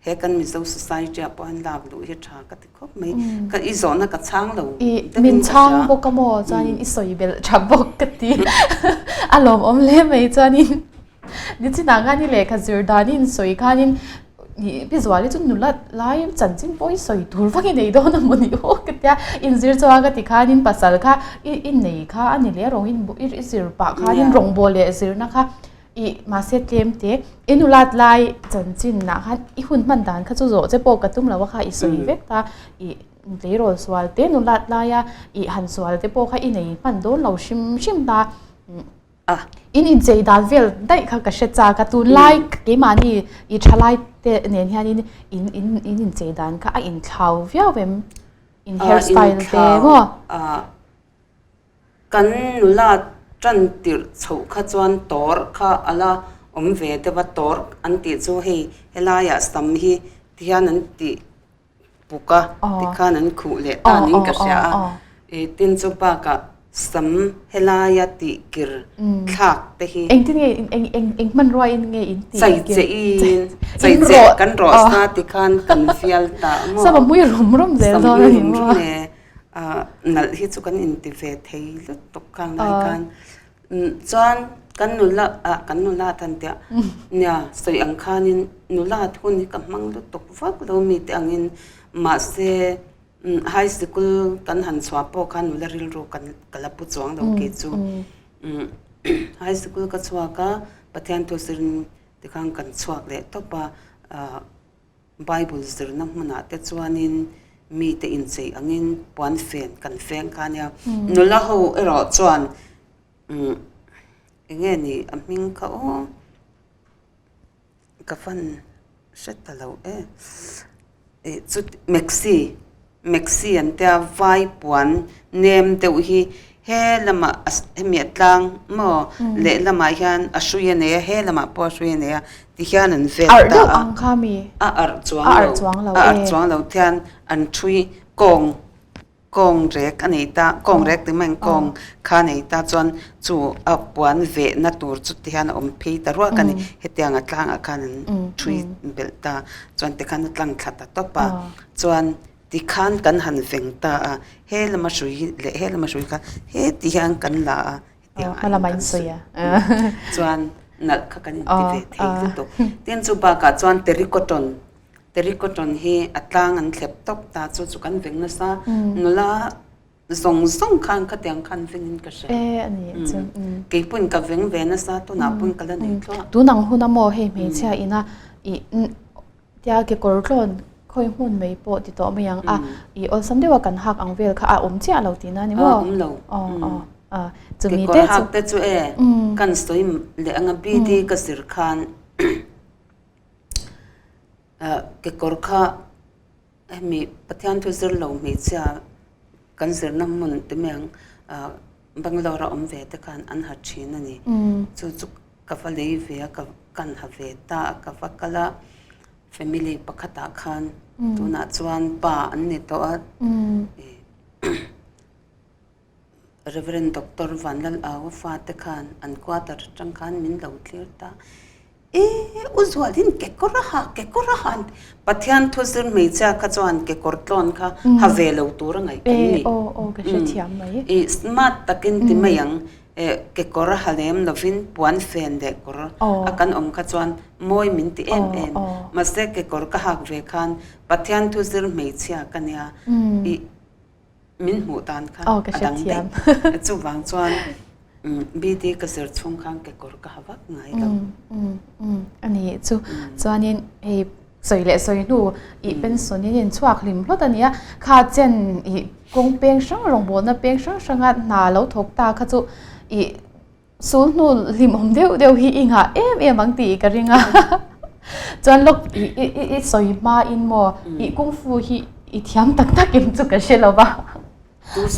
He kan Mizo society ah pawh hian lak luh hi tha ka ti khawp mai. Ka i zawhna ka chhang lo I min chhang bawk a maw chuanin i sawi belh tha bawk ka ti. A lawmawm hle mai chuanin nichinah khan i lehkha zir danin sawi khanin i Pi Zuali chu nula lai chanchin pawh i sawi tur vak i nei dawn a maw ni aw ka tia. Inzir chuan ka ti khanin pasal kha i nei kha a ni leh rawng i zir pah khanin rawngbawl leh zirna kha I mahse tlem te, i nulat lai chanchinah khan i hun hman dan kha chu zawh che pawh ka tum lo a kha i sawi vek ta, i tleirawl sual te nulat laia i han sual te pawh kha i nei hman dawn lo hrim hrim ta. In inchei dan vel daih kha ka hre chak a, tunlai keimahni i thalai te nen hianin in in in inchei dan kha a inthlau viau em? In hairstyle te maw? Kan nula tan tirh chhoh kha chuan tawr kha a la awm ve deuh a, tawr an tih chu hei helaiah sam hi tihian an tih puk a, tikhan an khuh leh ta niin ka hria a, ih tin chu bakah sam helaia tih kir thlak te hi. Engtin nge eng eng eng hmanrua in nge in tih kir? Chaicheh in, chaicheh kan rawh sa tikhan kan fial ta maw? Sam a hmui rum rum zel dawn a ni maw? Sam a hmui rum rum e. Nalh hi chu kan inti ve thei lutuk kha ngai khan. Chuan kan nula ah kan nula tan tiah nia sawi ang khanin nula hun hi ka hmang lutuk vak lo mi te angin mahse high sikul kan han chhuah pawh khan nula rilru kan ka la pu chuang lo kei chu. High sikul ka chhuak a Pathian thu zirin tikhan kan chhuak leh tawp a. Bible zirna hmunah te chuanin mite inchei angin puan fen kan feng kha ania. Nula ho erawh chuan eng nge ni a hming kha aw ka fan hre ta lo e. Ih chu Maxi Maxi an tia vai puan nem deuh hi he lamah hemi a tlang maw lehlamah hian a hrui a nei a he lamah pawh a hrui a nei a tihian an vel ta a. Arh deuh ang kha mi? A arh chuang lo a arh chuang lo tihian an ṭhui kawng kawng rek a nei ta kawng rek ti mai ang kawng kha a nei ta chuan chu a puan vehna tur chu tihian a awm phei ta ruak a ni hetiang a tlangah khan an ṭhui belh ta chuan tikhan a tlang thla ta tawp a chuan tikhan kan han veng ta a he lama hrui leh he lama hrui kha heti hian kan la a hetiang ah hian kan sawi a chuan. Nalh kha kan inti ve thei lutuk. Tin chu bakah chuan terrycotton, terrycotton hi a tlang an thlep tawp ta chu chu kan veng nasa. Nula zawng zawng khan khatiang khan vengin ka hria. Keipawhin ka veng ve nasa tunah pawhin ka la nei tluah. Tunang huna maw hei hmeichhia ina ih Tia kekawr tlawn khawi hmun mai pawh ti tawh mai ang a, i awlsam deuha kan hak ang vel kha a awm chiah lo tihna a ni maw? A awm lo. Chumi te chu. Kekawr hak te chu e, kan sawi leh anga BD ka zir khan kekawr kha hemi Pathian thu zir lo hmeichhia kan zirna hmun ti mai ang Bangalore a awm ve te khan an ha thin a ni. Chu chu Ka va lei ve a, ka kan ha ve ta a, ka va kal a, family pakhatah khan tunah chuan pa an ni tawh a, Reverend Doctor Vanlal Aua fate khan an quarter atang khan min lo thlir ta. E, u Zualin kekawr a ha, kekawr a ha an ti. Pathian thu zir hmeichhia kha chuan kekawr tlawn kha ha ve lo tur a ngaih kan ni. I smart takin ti mai ang. Kekawr a ha lem lovin puan fen leh kawr a kan awm kha chuan mawi min ti em em. Mahse kekawr ka hak ve khan Pathian thu zir hmeichhia ka nia i min hmuh dan kha a dang daih. Chuvang chuan BD ka zir chhung khan kekawr ka ha vak ngai lo. A ni chu. Chuanin hei Sawi leh sawi hnu ih pension in inchhuak hlim hlawt a nia. Kha chen ih kawng peng hrang rawngbawlna peng hrang hranga hna lo thawk ta kha chu ih sul hnu hlimawm deuh deuh hi i nghah em em ang tih ka ring a. Chuan lawk ih i sawi hma in maw ih kung fu hi i thiam tak tak em chu ka hre lo va.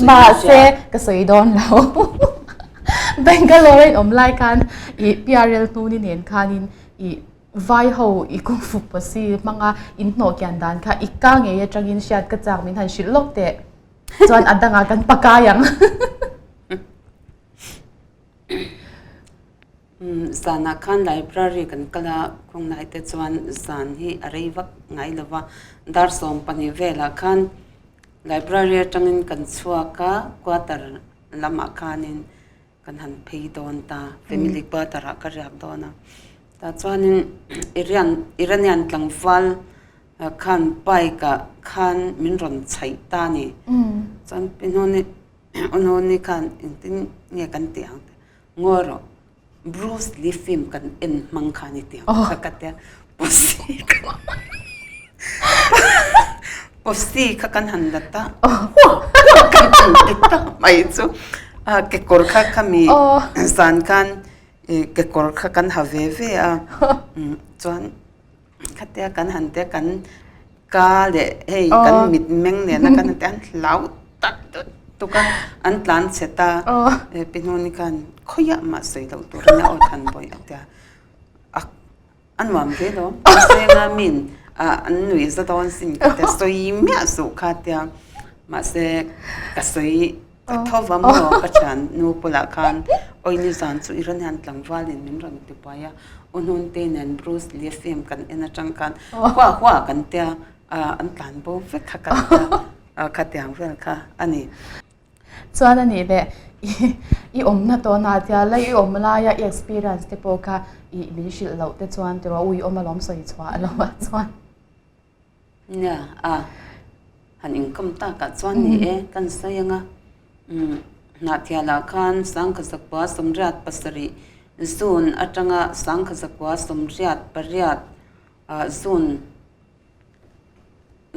Mahse ka sawi dawn lo. Bangalore a in awm lai khan ih PRL hnuni nen khanin ih Vai ho i kung fu pawsi hmanga in hnawh kian dan kha i ka ngei atangin hriat ka chak min han hrilh lawk teh chuan a dangah kan pakai ang. Zanah khan library kan kal a, khawnglai te chuan zan hi a rei vak ngai lo va, dar 12 velah khan library atangin kan chhuak a, quarter lamah khanin Kan han phei dawn ta, family quarter ah ka riak dawn a. Tah chuanin Iran Iranian tlangval khan bike ah khan min rawn chhaih ta a ni. Chuan pi hnuni u hnuni khan engtin nge kan tih ang te, ngawi rawh Bruce Lee film kan en hmang kha ni tih ang kha ka tia. Posi kha posi kha kan han la ta kan han ti ta mai chu a kekawr kha khami zan khan kekawr kha kan ha ve ve a chuan khatia kan han tia kan ka leh hei kan mit meng nena kan han tia an hlau tak tuk a an tlan chhe ta pi hnuni khan khawiah mah sawi loh tur ania aw than bawih a tia a A nuam ve lo. Mahse nga min an nuih za dawn sin ka tia sawi miah suh kha tia. Mahse ka sawi ka tho va maw ka thian nu bulah khan awi nizan chu Iranian tlangval in min rawn ti buai a. U Hnunte nen Bruce Lee film kan en atang khan hua hua kan tia an tlan bo vek kha kan tia khatiang vel kha a ni. Chuan a nih leh i awmna tawnah tia la i awm laia i experience te pawh kha i min hrilh loh te chuan tiraw ui awm alawm sawi chhuah a lo ah chuan. Nia a han inkawm takah chuan ni e kan sawi anga Hnahthialah khan 1987 June atanga 1988 June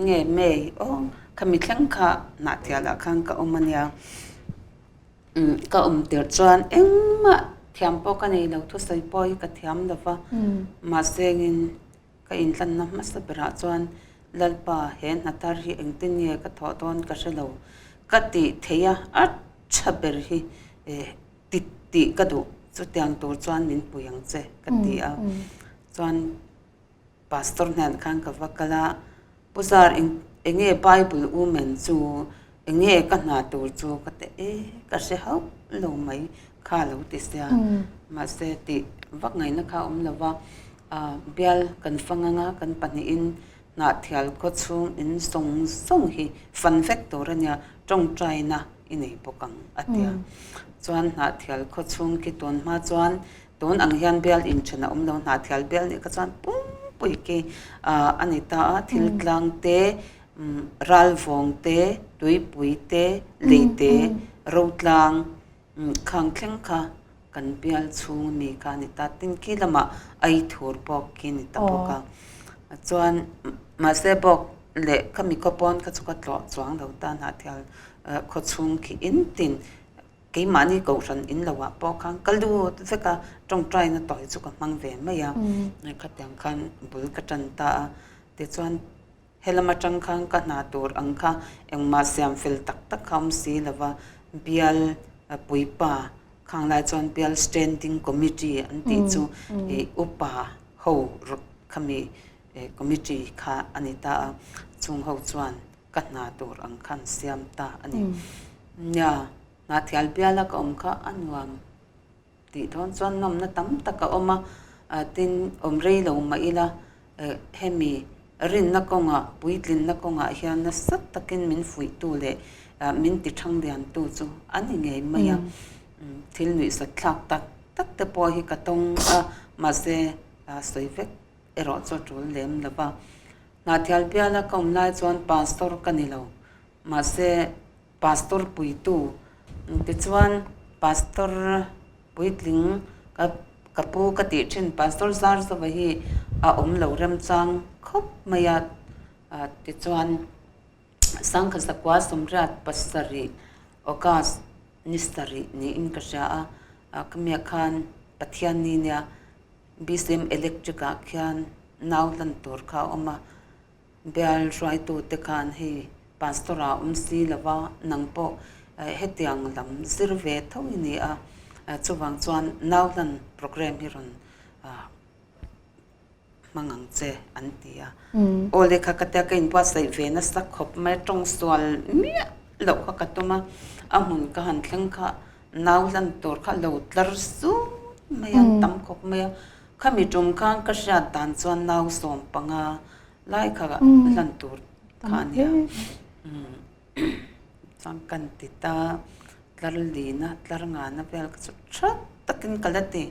Nge May aw khami thleng kha Hnahthialah khan ka awm a nia. Umm ka awm tirh chuan engmah thiam pawh ka nei lo thusawi pawh hi ka thiam lo va. Mahse engin ka intlanna hmasa berah chuan Lalpa he hna thar hi engtin nge ka thawh dawn ka hre lo ka tih theih a, a tha ber hi ti tih ka duh chutiang tur chuan min pui ang che ka ti a. Chuan Pastor hnen khan ka va kal a, Pu Zar eng enge Bible women chu enge ka hna tur chu ka ti e, ka hre hauh lo mai kha lo ti sia, mahse tih vak ngaihna kha a awm lo va, bial kan fang anga kan pahnihin Hnahthial khaw chhung in zawng zawng hi fan vek tur a nia, tawngtaina i nei bawk ang a tia. Chuan Hnahthial khaw chhung khi tun hma chuan. Tun ang hian bial inthen a awm lo, Hnahthial bial nih kha chuan pumpui khi a ni ta a, thil tlang te, ralvawng te, tuipui te, lei te, rotlang khang thleng kha kan bial chhung ami kha a ni ta. Tin khi lamah Aithur bawk khi a ni ta bawk a. Chuan mahse bawk leh khami khaw pawn kha chu ka tlawh chuang lo ta Hnahthial khaw chhung khi in tin Keimahni kohhran in lo ah pawh khan ka lut vek a, tawngtaina tawi chu ka hmang ve mai a, khatiang khan bul ka tan ta a. Tichuan helam atang khan ka hna tur ang kha engmah siam fel tak tak kha awm si lo va, bial puipa khang lai chuan bial standing committee an tih chu ih upa ho khami committee kha a ni ta a, chung ho chuan ka hna tur ang khan siam ta a ni. Nia, Hnahthial biala ka awm kha a nuam tih dawn chuan nawmna tam tak a awm a, tin awm rei lo mah ila hemi rinna kawngah, puitlinna kawngah hian nasa takin min fuihtu leh min ti ṭhangliantu chu a ni ngei mai a. Thil nuihsat thlak tak tak te pawh hi ka tawng a, mahse sawi vek erawh chu a ṭul lem lo va. Hnahthial biala ka awm lai chuan pastor ka ni lo, mahse pastor puitu tichuan pastor puitling ka ka pu ka tih thin pastor Zarzova hi a awm lo remchang khawp mai a, tichuan Sangkha Zakua Sawmriat pasarih August ni sarih niin ka hria a, ka miah khan Pathianni nia BCM Electric ah khian nau hlan tur kha a awm a, bial hruaitute khan hei Pastor ah awm si lo va, nang pawh hetiang lam zir ve tho i ni a, chuvang chuan nau hlan programme hi rawn hmang ang che an ti a. Aw lehkha ka tia ka inbuatsaih ve nasa khawp mai, tawng sual miah loh kha ka tum a, a hmun ka han thleng kha nau hlan tur kha lo tlar zut mai a, tam khawp mai a. Khami tum khan ka hriat dan chuan nau 15 lai kha hlan tur kha a nia. Chuan kan ti ta, tlar lina, tlar ngana vel kha chu tha takin ka la ti.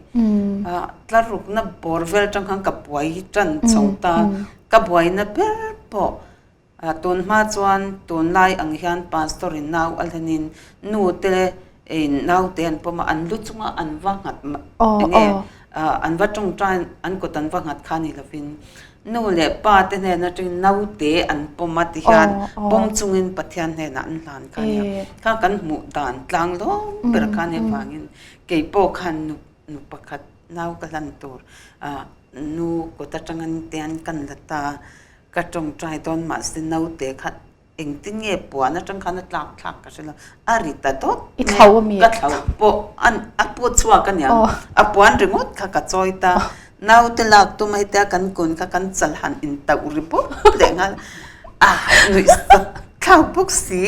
Tlar rukna bawr vel atang khan ka buai tan chho ta, ka buaina ber pawh Tun hma chuan tunlai ang hian pastor in nau a hlenin nu te in naute an pawm a, an lu chunga an va nghat enge an va tawngtai an kut an va nghat kha ni lovin nu leh pa te hnen atangin naute an pawm a ti hian pawm chungin Pathian hnenah an hlan kha nia. Kha kan hmuh dan tlang lawm ber kha nia vangin kei pawh khan nu nu pakhat nau ka hlan tur nu kut atangin te an kan la ta. Ka tawngtai dawn mahse naute kha engtin nge puan atang khan a tlak thlak ka hre lo, a ri ta dawt I thlau a mi? Ka thlau pawh a put chhuak a niang, a puan ringawt kha ka chawi ta, naute lak tum a hetia kan kun kha kan chal han intauh ri bawk leh nghal a nuih sat thlak bawk si,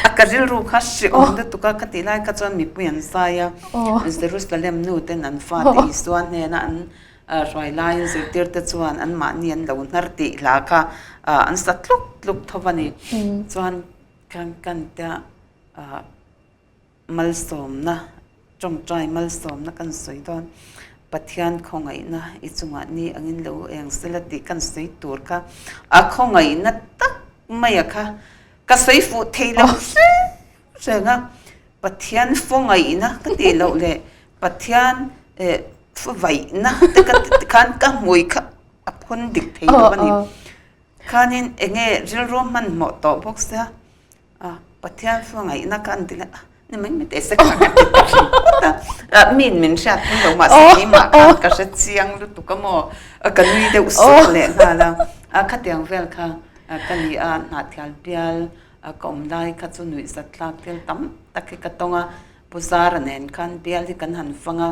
a ka rilru kha hrehawm lutuk a, ka tih lai kha chuan mipui an zai a, Jerusalem nu ten an fate Isua hnena an Hruai laiin zirtirte chuan anmahni an lo hnar tih hla kha an sa tluk tluk tho a ni. Chuan kan kan tia malsawmna, tawngtai malsawmna kan sawi dawn. Pathian khawngaihna i chungah ni angin lo eng sela tih kan sawi tur kha a khawngaihna tak maia kha ka sawi fuh thei lo hreng reng a. Pathian fawngaihna ka tih loh leh Pathian favaihna te ka ti khan ka hmui kha a phun dik thei lo a ni. Khanin eng nge rilru hmanhmawh tawh bawk sia, Pathian fawngaihna kha an ti leh a, ni mai mai teh se kha ka ti ta hrim phawt a. Miin min hriat pui lo mahse keimah khan ka hre chiang lutuk a maw, ka nui deuh suk leh nghal a. Khatiang vel kha ka ni a, Hnahthial bial ka awm lai kha chu nuihzat thlak thil tam tak hi ka tawng a. Pu Zara nen khan bial hi kan han fang a,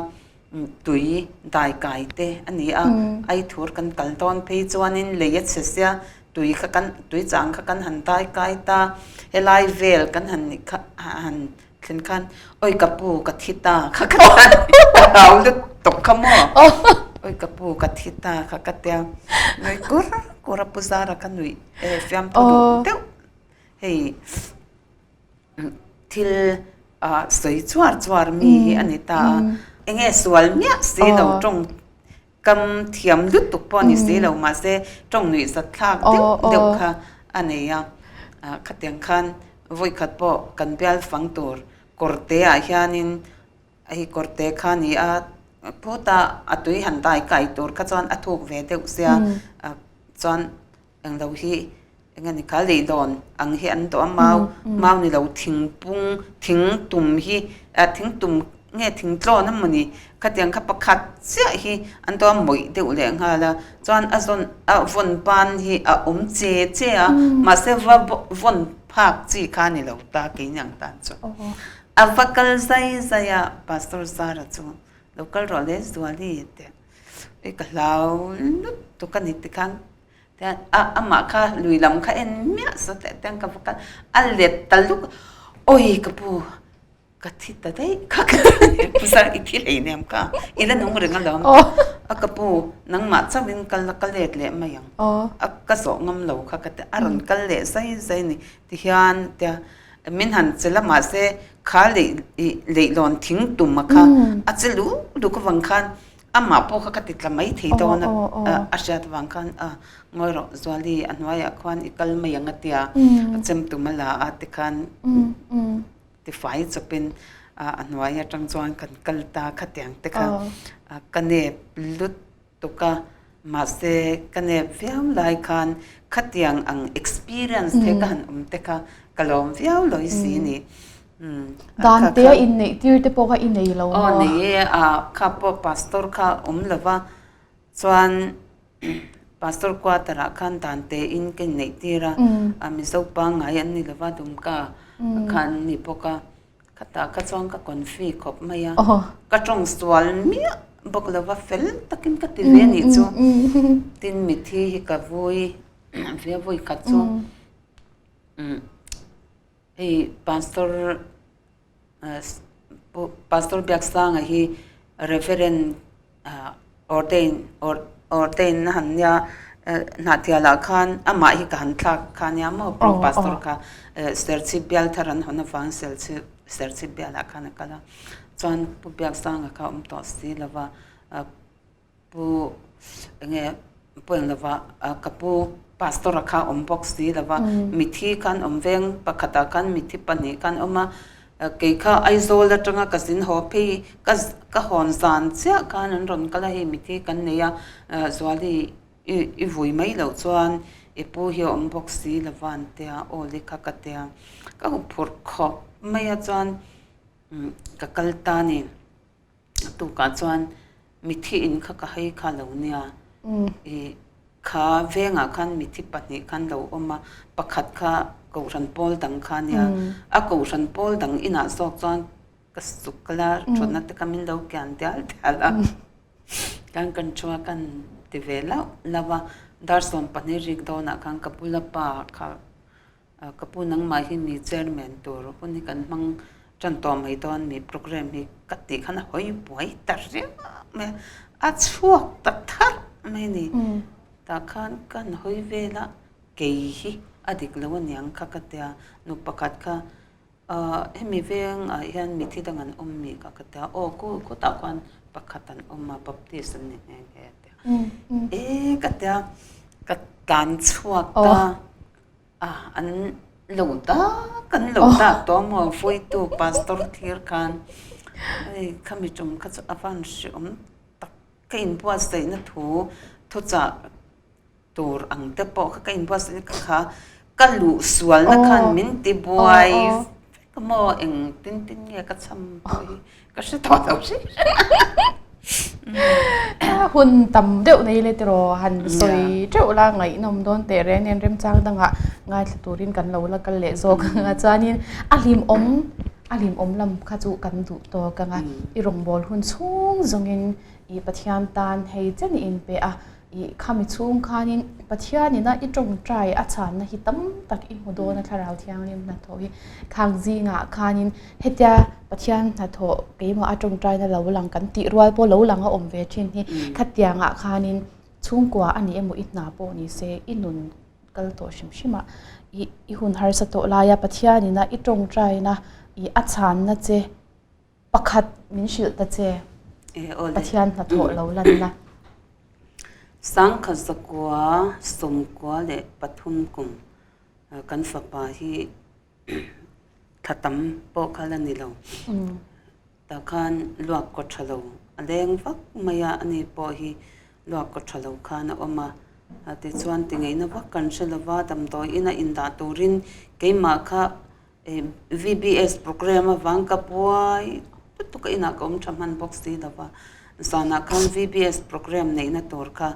tui dai kai te a ni a, Aithur kan kal dawn phei chuanin lei a chhe sia, tui kha kan, tui chang kha kan han dai kai ta, helai vel kan han nih kha han thlen khan awi ka pu ka thi ta kha ka tia ka hlau lutuk kha maw, awi ka pu ka thi ta kha ka tia, nui kur kur a Pu Zara kha nuih fiamthu duh deuh hei. Thil sawi chuar chuar mi hi a ni ta a. Enge sual miah si lo tawng kam thiam lutuk pawh ni si lo mahse tawng nuih zat thlak deuh deuh kha a nei a. Khatiang khan vawikhat pawh kan bial fang tur kawrte ah hianin hei kawrte kha ni a phut a a tui han dai kai tur kha chuan a thuk ve deuh sia chuan Englo hi eng a ni kha leihlawn ang hi an dawh a mau mau ni lo thingpung thing tum hi ah thing tum nge thing tlawn a mawni khatiang kha pakhat chiah hi an dawh a mawih deuh leh nghal a chuan a zawn a vawn ban hi a awm che che a mahse va vawn phak chi kha a ni lo ta keini ang tan chuan a va kal zai zai a pastor Zara chu lo kal rawh le Zuali tih i ka hlau lutuk a ni tikhan Tian a amah kha lui lam kha en miah sa teh tiang ka va kal a let ta luk awi ka pu ka thi ta daih kha ka ti pu zar i thi hlei nem kha i la nung reng alawm a ka pu nangmah chauhin kal la ka let leh mai ang a ka zawh ngam lo kha ka ti a rawn kal leh zai zai a ni tihian tia min han che la mahse kha lei leihlawn thing tum a kha a che luh luk avang khan Amah pawh kha ka ti tla mai thei dawn a, a hriat avang khan a ngawi rawh Zuali a hnuaiah khuan i kal mai ang a tia, a chem tum a la a tikhan tifai chawpin a hnuai atang chuan kan kal ta khatiang te kha ka nep lutuk a, mahse ka nep viau lai khan khatiang ang experience te ka han awm te kha ka lawm viau lawi si ni. Dan te a inneih tir te pawh kha i nei lo maw? Aw nei e, a kha pawh pastor kha awm lo va, chuan pastor quarter ah khan dan te in ka inneih tir a, a Mizo pangngai an ni lo va, Dumka kha an ni bawk a, khatah kha chuan ka confi khawp mai a, ka tawng sual miah bawk lo va, fel takin ka ti ve anih chu, tin mithi hi ka vui ve vui khat chu. Hei Pastor Pastor Biaksanga hi Reverend ordain ordain a han nia Hnahthialah khan amah hi ka han thlak kha nia maw Pro Pastor kha Serchhip bial thar an hawn avang Serchhip Serchhip bialah khan a kal a chuan Pu Biaksanga kha a awm tawh si lova Pu enge pu eng lova ka pu pastor a kha awm bawk si lova mithi khan awm veng pakhatah khan mithi pahnih khan awm a kei kha Aizawl atanga ka zin haw phei ka ka hawn zan chiah khan an rawn kal a hei mithi kan nei a Zuali i i vui mai loh chuan i pu hi a awm bawk si lova an tia aw lekha ka tia ka huphurh khawp mai a chuan ka kal ta a ni. A tukah chuan mithi in kha ka hei kha lo nia. I kha vengah khan mithi pahnih khan lo awm a, pakhat kha Kohhran pawl dang kha nia. A Kohhran pawl dang inah zawk chuan ka suk kal a, thutna te kha min lo kian dial dial a. Khan kan thu a, kan ti ve lauh lauh a. Dar 12 rik dawnah khan ka bula pa kha Ka pu nangmah hi mi chairman tur hun hi kan hmang tan tawh mai dawn mi program hi ka tih khan a hawi buai ta riau mai a, a chhuak ta tharh mai a ni. Tah khan ka han hawi vel a, kei hi a dik lo aniang kha ka tia, nu pakhat kha hemi vengah hian mithi dang an awm mi kha ka tia, aw ku khutah khuan pakhat an awm a baptist an ni nghe nghe a tia, e ka tia ka tlan chhuak ta. A, an lo tak, an lo tak tawh maw? Vawitu pastor thlir khan hei khami tum kha chu a van hreawm tak, ka inbuatsaihna thu thuchah tur ang te pawh kha ka inbuatsaihna kha ka luh sualna khan min ti buai vek maw? Eng tin tin nge ka cham pawh hi Ka hre tawh lo hrim hrim. Hun tam deuh nei le tiraw han sawi teuh la ngaihnawm dawn teh reng nen remchang dangah ngaithla turin kan lo la kal leh zawk ang a chuanin a hlimawm a hlimawm lam kha chu kan duh tawk ang a i rawngbâwl hun chhung zawngin i Pathian tan hei chen i inpe a I khami chhung khanin Pathianina i tawngtai a chhanna hi tam tak i hmu dawn a Thlarau Thianghlim hnathawh hi khang zingah khanin hetia Pathian hnathawh keimah a tawngtaina lo lang kan tih rual pawh lo lang a awm ve thin hi khatiangah khanin chhungkua a ni emaw i hna pawh ni se i nun kal tawh hrim hrim a i i hun harsa tawh laia Pathianina i tawngtaina i a chhanna che Pakhat min hrilh ta che. Pathian hnathawh lo lanna. Sangkhat zakua 93 kum kan fapa hi thla tam pawh kha la ni lo. Tah khan luak kaw tha lo a leng vak mai a, ani pawh hi luak kaw tha lo khan a awm a. Tichuan tingeihna vak kan hre lo va, damdawi ina indah turin keimah kha VBS programme avang ka buai lutuk a, inah ka awm tha hman bawk si lo va. Zanah khan VBS programme neihna tur kha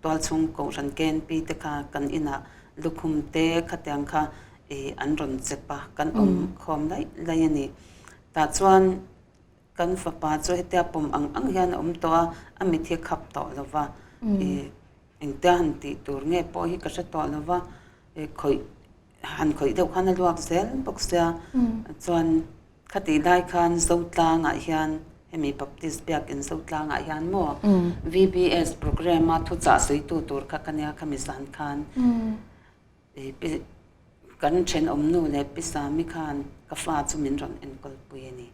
tualchhung Kohhran KNP te kha kan inah lukhum te khatiang kha an rawn chep a, kan awm khawm laih laih a ni. Tah chuan kan fapa chu hetia pawm ang ang hian a awm tawh a, a mit hi khap tawh lo va, engtia han tih tur nge pawh hi ka hre tawh lo va, khawih han khawih deuh khan a luak zel bawk sia. Chuan khatih lai khan Zotlangah hian hemi Baptist biakin Zotlangah hian maw VBS programme a thuchah sawitu tur kha ka nia khami zan khan. Kan thenawm nu leh Pi Sami khan ka fa chu min rawn enkawl pui a ni.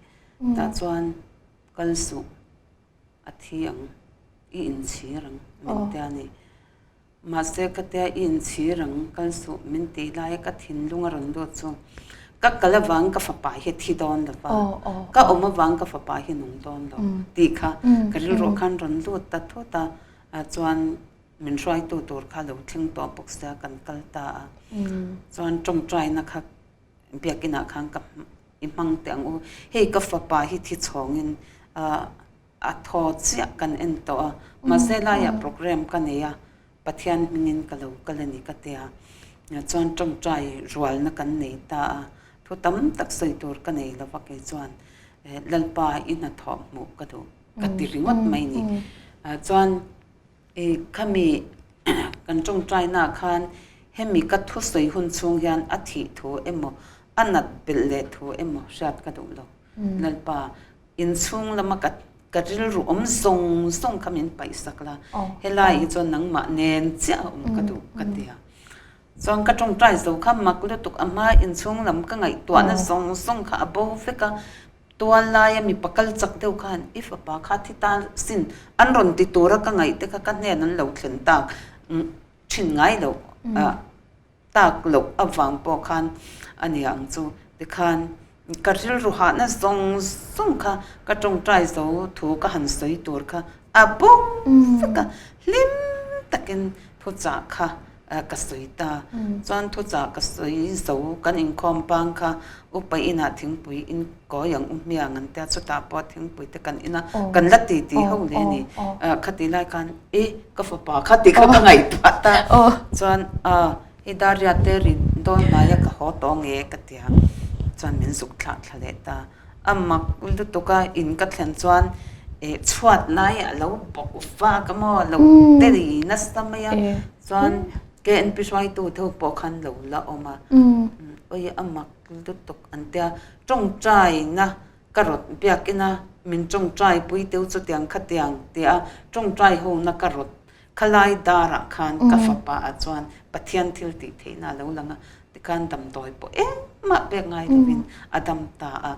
Tah chuan kal suh a thi ang, i inchhir ang min ti a ni. Mahse ka tia i inchhir ang, kal suh min tih laia ka thinlung a rawn lut chu ka kal avang ka fapa hi thi dawn lo va, ka awm avang ka fapa hi nung dawn lo tih kha ka rilruah khan rawn lut ta thut a, chuan Min hruaitu tur kha lo thleng tawh bawk sia kan kal ta a. Chuan tawngtaina kha biakinah khan ka i hmang teh ang u. Hei ka fapa hi thi chhawngin a thaw chiah kan en tawh a. Mahse laiah program ka nei a, Pathian hmingin ka lo kal a ni ka tia. Chuan tawngtai rualna kan nei ta a. Thu tam tak sawi tur ka nei lova kei chuan Lalpa i hnathawh hmuh ka duh ka ti ringawt mai ni. Chuan I khami kan tawngtaina khan hemi ka thusawi hun chhung hian a thih thu emaw, a nat belh leh thu emaw hriat ka duh lo. Lalpa, inchhung lama ka ka rilru awm zawng zawng kha min paihsak la, helai hi chuan nangmah nen chiah a awm ka duh ka ti a. Chuan ka tawngtai zo kha mak lutuk a hma inchhung lam ka ngaihtuahna zawng zawng kha a bo vek a, Tual laia mipa kal chak deuh khan i fapa kha thi ta sin an rawn ti tura ka ngaih te kha ka hnen an lo thlen tak thin ngai loh tak loh avang pawh khan a ni ang chu. Tikhan ka rilru hahna zawng zawng kha ka tawngtai zo thu ka han sawi tur kha a bo vek a, hlim takin thuchah kha ka sawi ta. Chuan thuchah ka sawi zo kan inkhawm pang kha upa inah thingpui in kawi ang u hmiang an tia chutah pawh thingpui te kan in a, kan la ti ti ho le a ni. Khati lai khan i ka fapa kha ti kha ka ngaihtuah ta. Chuan i Daria te ri dawn hnaia ka haw tawh nge ka tia chuan min zuk thlah thla leh ta. A mak lutuk a in ka thlen chuan chhuat lai a lo bawk vak a maw lo teri nasa mai a chuan KNP hruaitu te ho pawh khan lo la awm a awi a mak lutuk an tia tawngtaina ka rawt biakin a min tawngtai pui teu chutiang khatiang tia tawngtai ho na ka rawt Khalai darah khan ka fapa ah chuan Pathian thil tih theihna a lo lang a, tikhan damdawi pawh engmah pek ngai lovin a dam ta a.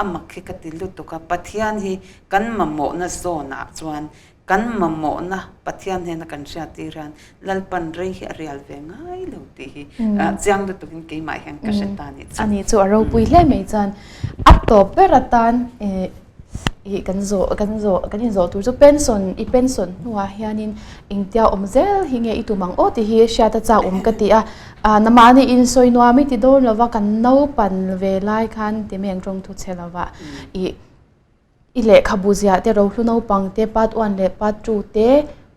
A mak hi ka ti lutuk a, Pathian hi kan mamawhna zawnah chuan kan mamawhna Pathian hnena kan hriattir hian Lalpan rei hi a rial ve ngai lo tih hi chiang lutukin keimah hian ka hre ta nih chu. A nih chu a ropui hle mai chuan a tawp ber atan Ih kan zawh kan zawh kan inzawh tur chu pension i pension hnuah hianin engtia awm zel hi nge i tum ang aw tih hi hriat a chak awm ka ti a, ah namahni insawi nuam i ti dawn lova kan naupan ve lai khan ti mai ang tawng thu chhe lova ih i lehkhabu ziah te rohlu naupang te part one leh part two te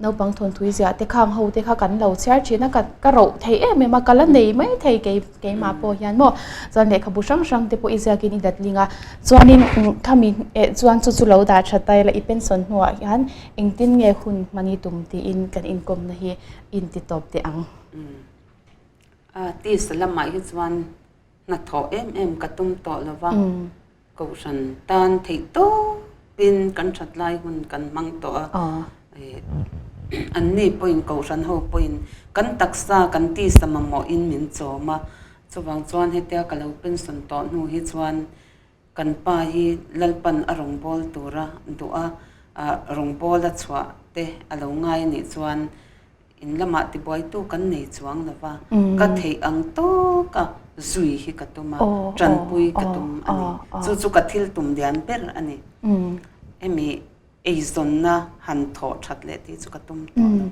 Naupang thawnthui ziah te khang ho te kha kan lo chhiar thin a, ka ka roh thei em em a, ka la nei mai thei kei keimah pawh hian maw. Chuan lehkhabu hrang hrang te pawh i ziakin i datling a, chuanin khami eh chuan chu chu lo dah tha ta ila i pension hnuah hian engtin nge hun hman i tum tiin kan inkawmna hi inti tawp teh ang. A tisa lamah hi chuan hnathawh em em ka tum tawh lo va. Kohhran tan theih tawpin kan that lai hun kan hmang tawh a, anni pawhin Kohhran ho pawhin kan taksa kan tisa mamawhin min chawm a, chuvang chuan hetia ka lo pension tawh hnu hi chuan. Kan pa hi Lalpan a rawngbâwl tura duh a, rawngbâwl a chhuah te a lo ngai a nih chuan in lamah tibuaitu kan nei chuang lo va, ka theih ang tawka zui hi ka tum a, ṭanpui ka tum a ni. Chu chu ka thil tum lian ber a ni. Hemi Eizawnna han thawh that leh tih chu ka tum tawh lo.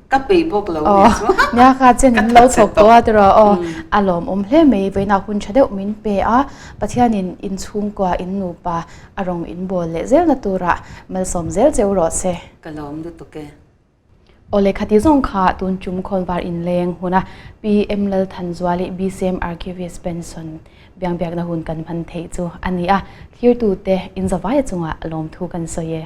Ka peih bawk lo nih chu. Nia kha chen in lo chhawk tawh a tiraw aw. A lawmawm hle mai vawiinah hun tha deuh min pe a. Pathianin in chhungkua in nupa a rawn inbawl leh zelna turah malsawm zel cheu rawh se. Ka lawm lutuk e. Aw lehkha ti zawng kha tun tum khawnvar inleng huna PM Lalthanzuali BCM Archivist Pension biangbiakna hun kan hman theih chu a ni a, thlirtute inzavaia chungah lawmthu kan sawi e.